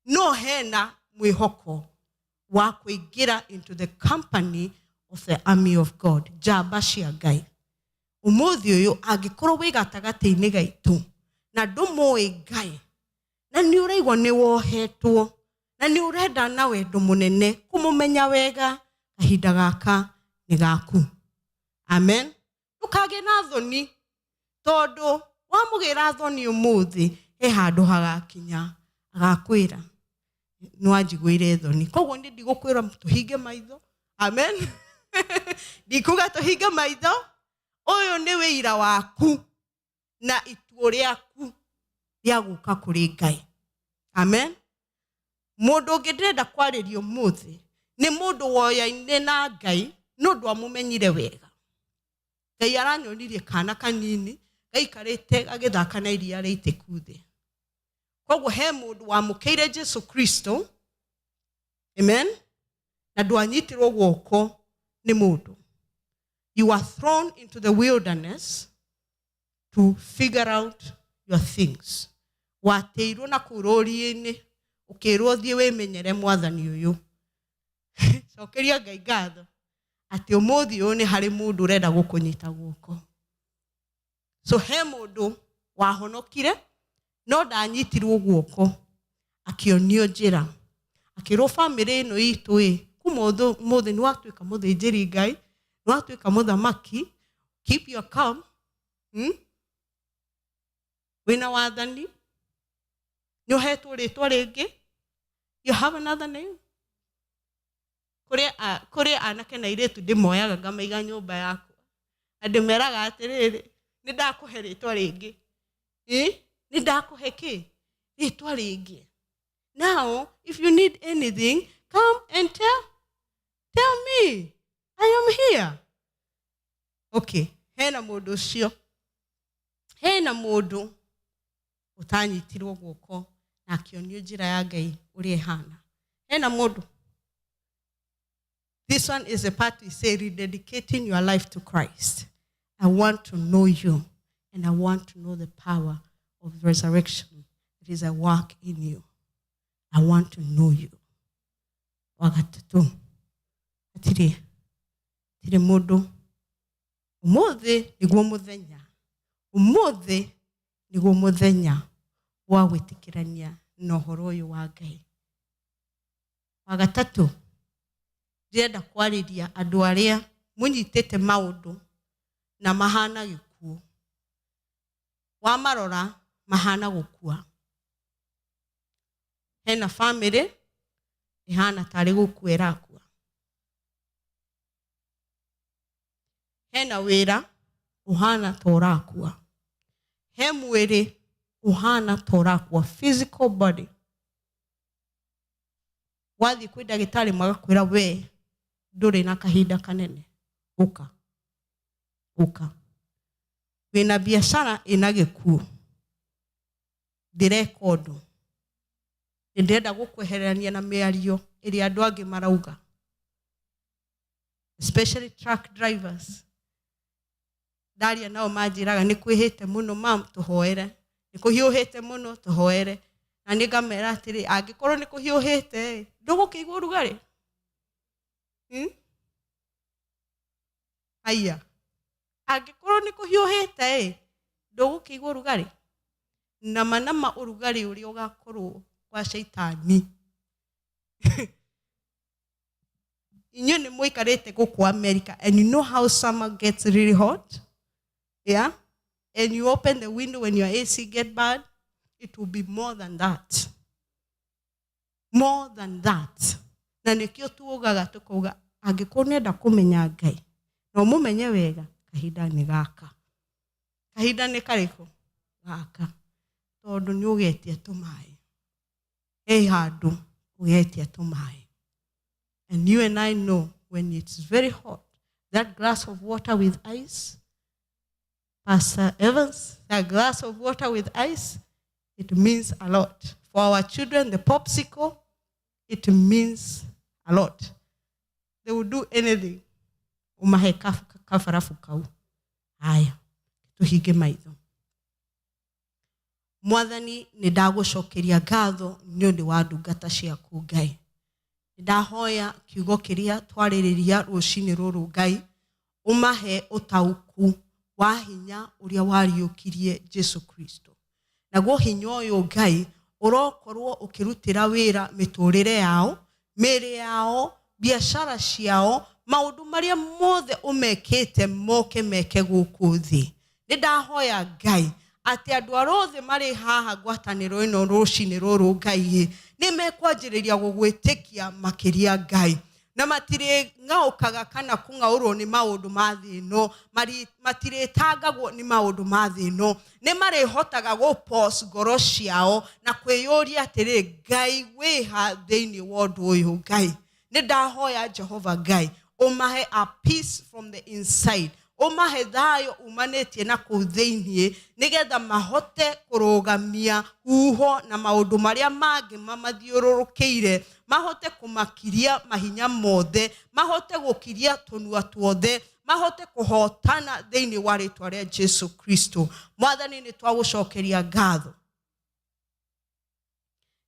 no hena mwĩhoko wa kũingĩra into the company of the army of God, njamba cia Ngai. Ũmũthĩ ũyũ angĩkorwo wĩ gatagatĩ-inĩ gaitũ na ndũmũĩ Ngai, na nĩ ũraigua nĩ wohetwo na nĩ ũrenda na wendo mũnene kũmũmenya wega, kahinda gaka nĩ gaku. Amen. Ndũkagĩe na thoni, tondũ wamũgĩra thoni ũmũthĩ, he handũ hagakinya agakwĩra nĩ wanjiguĩire thoni. Koguo niĩ ndigũkwĩra tũhinge maitho. Amen. Ndikuga tũhinge maitho. Ũyũ nĩ wĩira waku na ituo rĩaku rĩa gũka kũrĩ Ngai. Amen. Mũndũ ũngĩ ndĩrenda kwarĩria ũmũthĩ nĩ mũndũ woyaine na Ngai nĩ ũndũ amũmenyire wega. Ngai aranyonirie kana kanini gaikarĩte gagĩthaka na iria rĩitĩku thĩ. Koguo he mũndũ wamũkĩire Jesu Kristo, amen, na ndwanyitirwo guoko nĩ mũndũ. You are thrown into the wilderness to figure out your things. Wateirwo na kũu rũriĩ-inĩ, ũkĩrwo thiĩ wĩmenyere mwathani ũyũ. Cokeria Ngai ngatho atĩ ũmũthĩ ũyũ nĩ harĩ mũndũ ũrenda gũkũnyita guoko. So he mũndũ wahonokire no ndanyitirwo guoko, akĩonio njĩra, akĩrwo bamĩrĩ ĩno itũ ĩ kuma ũmũthĩ nĩ watuĩka mũthĩnjĩri Ngai, nĩ watuĩka mũthamaki, keep your calm, Wĩna wathani, nĩ ũhetwo rĩtwa rĩngĩ, you have another name. Kũrĩ anake na airĩtu ndĩmoyaga ngamaiga nyũmba yakwa na ndĩmeraga atĩrĩrĩ, nĩ ndakũhe rĩtwa rĩngĩ. Nĩ ndakũhe kĩ? Rĩtwa rĩngĩ. Now, if you need anything, come and tell me. I am here. Okay, hena mũndũ ũcio. Hena mũndũ ũtanyitirwo guoko na akĩonio njĩra ya Ngai ũrĩa ĩhana. Hena mũndũ. This one is a part we say rededicating your life to Christ. I want to know you and I want to know the power of resurrection that is at work in you. I want to know you. Wa gatatũ, hatirĩ, hatirĩ mũndũ. Ũmũthĩ nĩguo mũthenya. Ũmũthĩ nĩguo mũthenya wa gwĩtĩkĩrania na ũhoro ũyũ wa Ngai. Wa gatatũ, ndĩrenda kwarĩria andũ arĩa mũnyitĩte maũndũ na mahana gĩkuũ. Wamarora mahana gũkua. Hena family ĩhana tarĩ gũkua ĩrakua. Hena wĩra ũhana ta ũrakua. He mwĩrĩ ũhana ta ũrakua, physical body. Wathiĩ kwĩ ndagĩtarĩ magakwĩra we ndũrĩ na kahinda kanene, ũka ũka. Wĩna biacara ĩna gĩkuũ, ndĩreka ũndũ, nĩ ndĩrenda gũkweherania na mĩario ĩrĩa andũ angĩ marauga, especially truck drivers. Ndaria nao manjĩraga nĩ kwĩhĩte mũno mam, tũhoere, nĩ kũhiũhĩte mũno tũhoere. Na nĩ ngamera atĩrĩ, angĩkorwo nĩ kũhiũhĩte ĩ, ndũgũkĩigua ũrugarĩ? Haiya, angĩkorwo nĩ kũhiũhĩte ĩ, ndũgũkĩigua ũrugarĩ? Nama nama ũrugarĩ ũrĩa ũgakorwo wa caitani. Inyuĩ nĩ mũikarĩte gũkũ America and you know how summer gets really hot? Yeah? And you open the window when your AC get bad, it will be more than that. More than that. Na nĩkĩo tuugaga tũkauga angĩkorwo nĩenda kũmenya Ngai, na ũmũmenye wega, kahinda nĩ gaka. Kahinda nĩ karĩkũ gaka? Tondũ nĩ ũgetia tũmaĩ, he handũ ũgetia tũmaĩ. And you and I know when it's very hot, that glass of water with ice, Pastor Evans, that glass of water with ice, it means a lot. For our children, the popsicle, it means a lot. They will do anything. Umahe kabarabu kau. Haya, tuhinge maitho. Mwathani, nĩ ndagũcokeria ngatho nĩ ũndũ wa ndungata ciaku Ngai. Nĩ ndahoya kiugo kĩrĩa twarĩrĩria rũcinĩ rũrũ Ngai, ũmahe ũtaũku wa hinya ũrĩa wariũkirie Jesu Kristo. Naguo hinya ũyũ Ngai ũrokorwo ũkĩrutĩra wĩra mĩtũrĩre yao, mĩĩrĩ yao, biacara ciao, maũndũ marĩa mothe ũmekĩte moke meke gũkũ thĩ. Nĩ ndahoya Ngai atĩ andũ arĩa othe marĩ haha ngwatanĩro ĩno rũcinĩ rũrũ Ngai nĩ mekwanjĩrĩria gũgwĩtĩkia makĩria Ngai, na matirĩng'aũkaga kana kũng'aũrwo nĩ maũndũ ma thĩ ĩno, matirĩtangagwo nĩ maũndũ ma thĩ ĩno, nĩ marĩhotaga gũ ngoro ciao na kwĩyũria atĩrĩ, Ngai wĩha thĩinĩ wa ũndũ ũyũ Ngai. Nĩ ndahoya Jehova Ngai ũmahe a peace from the inside, ũmahe thayũ umanĩtie na kũu thĩiniĩ, nĩgetha mahote kũrũgamia huho na maũndũ marĩa mangĩ mamathiũrũrũkĩire, mahote kũmakiria mahinya mothe, mahote gũkiria tũnua tuothe, mahote kũhotana thĩinĩ wa rĩtwa rĩa Jesu Kristo. Mwathani, nĩ twagũcokeria ngatho.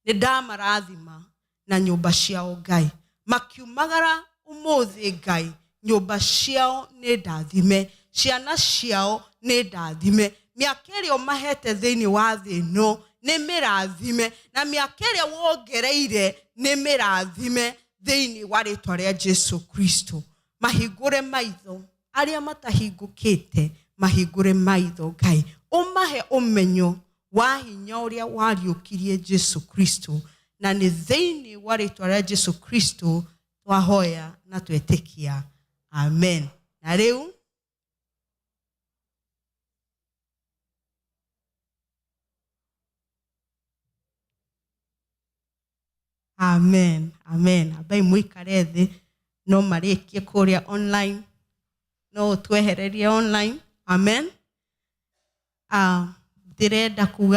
Nĩ ndamarathima na nyũmba ciao Ngai, makiumagara ũmũthĩ Ngai, nyũmba ciao nĩ ndathime, ciana ciao nĩ ndathime, mĩaka ĩrĩa ũmahete thĩinĩ wa thĩ ĩno nĩ mĩrathime, na mĩaka ĩrĩa wongereire nĩ mĩrathime thĩinĩ wa rĩtwa rĩa Jesu Kristo. Mahingũre maitho arĩa matahingũkĩte, mahingũre maitho Ngai, ũmahe ũmenyo wa hinya ũrĩa wariũkirie Jesu Kristo, na nĩ thĩinĩ wa rĩtwa rĩa Jesu Kristo twahoya na twetĩkia, amen. Na rĩu amen, amen. Ambai mũikare thĩ, no marĩkie kũrĩa online, no ũtwehererie online. Amen. Ndĩrenda kuga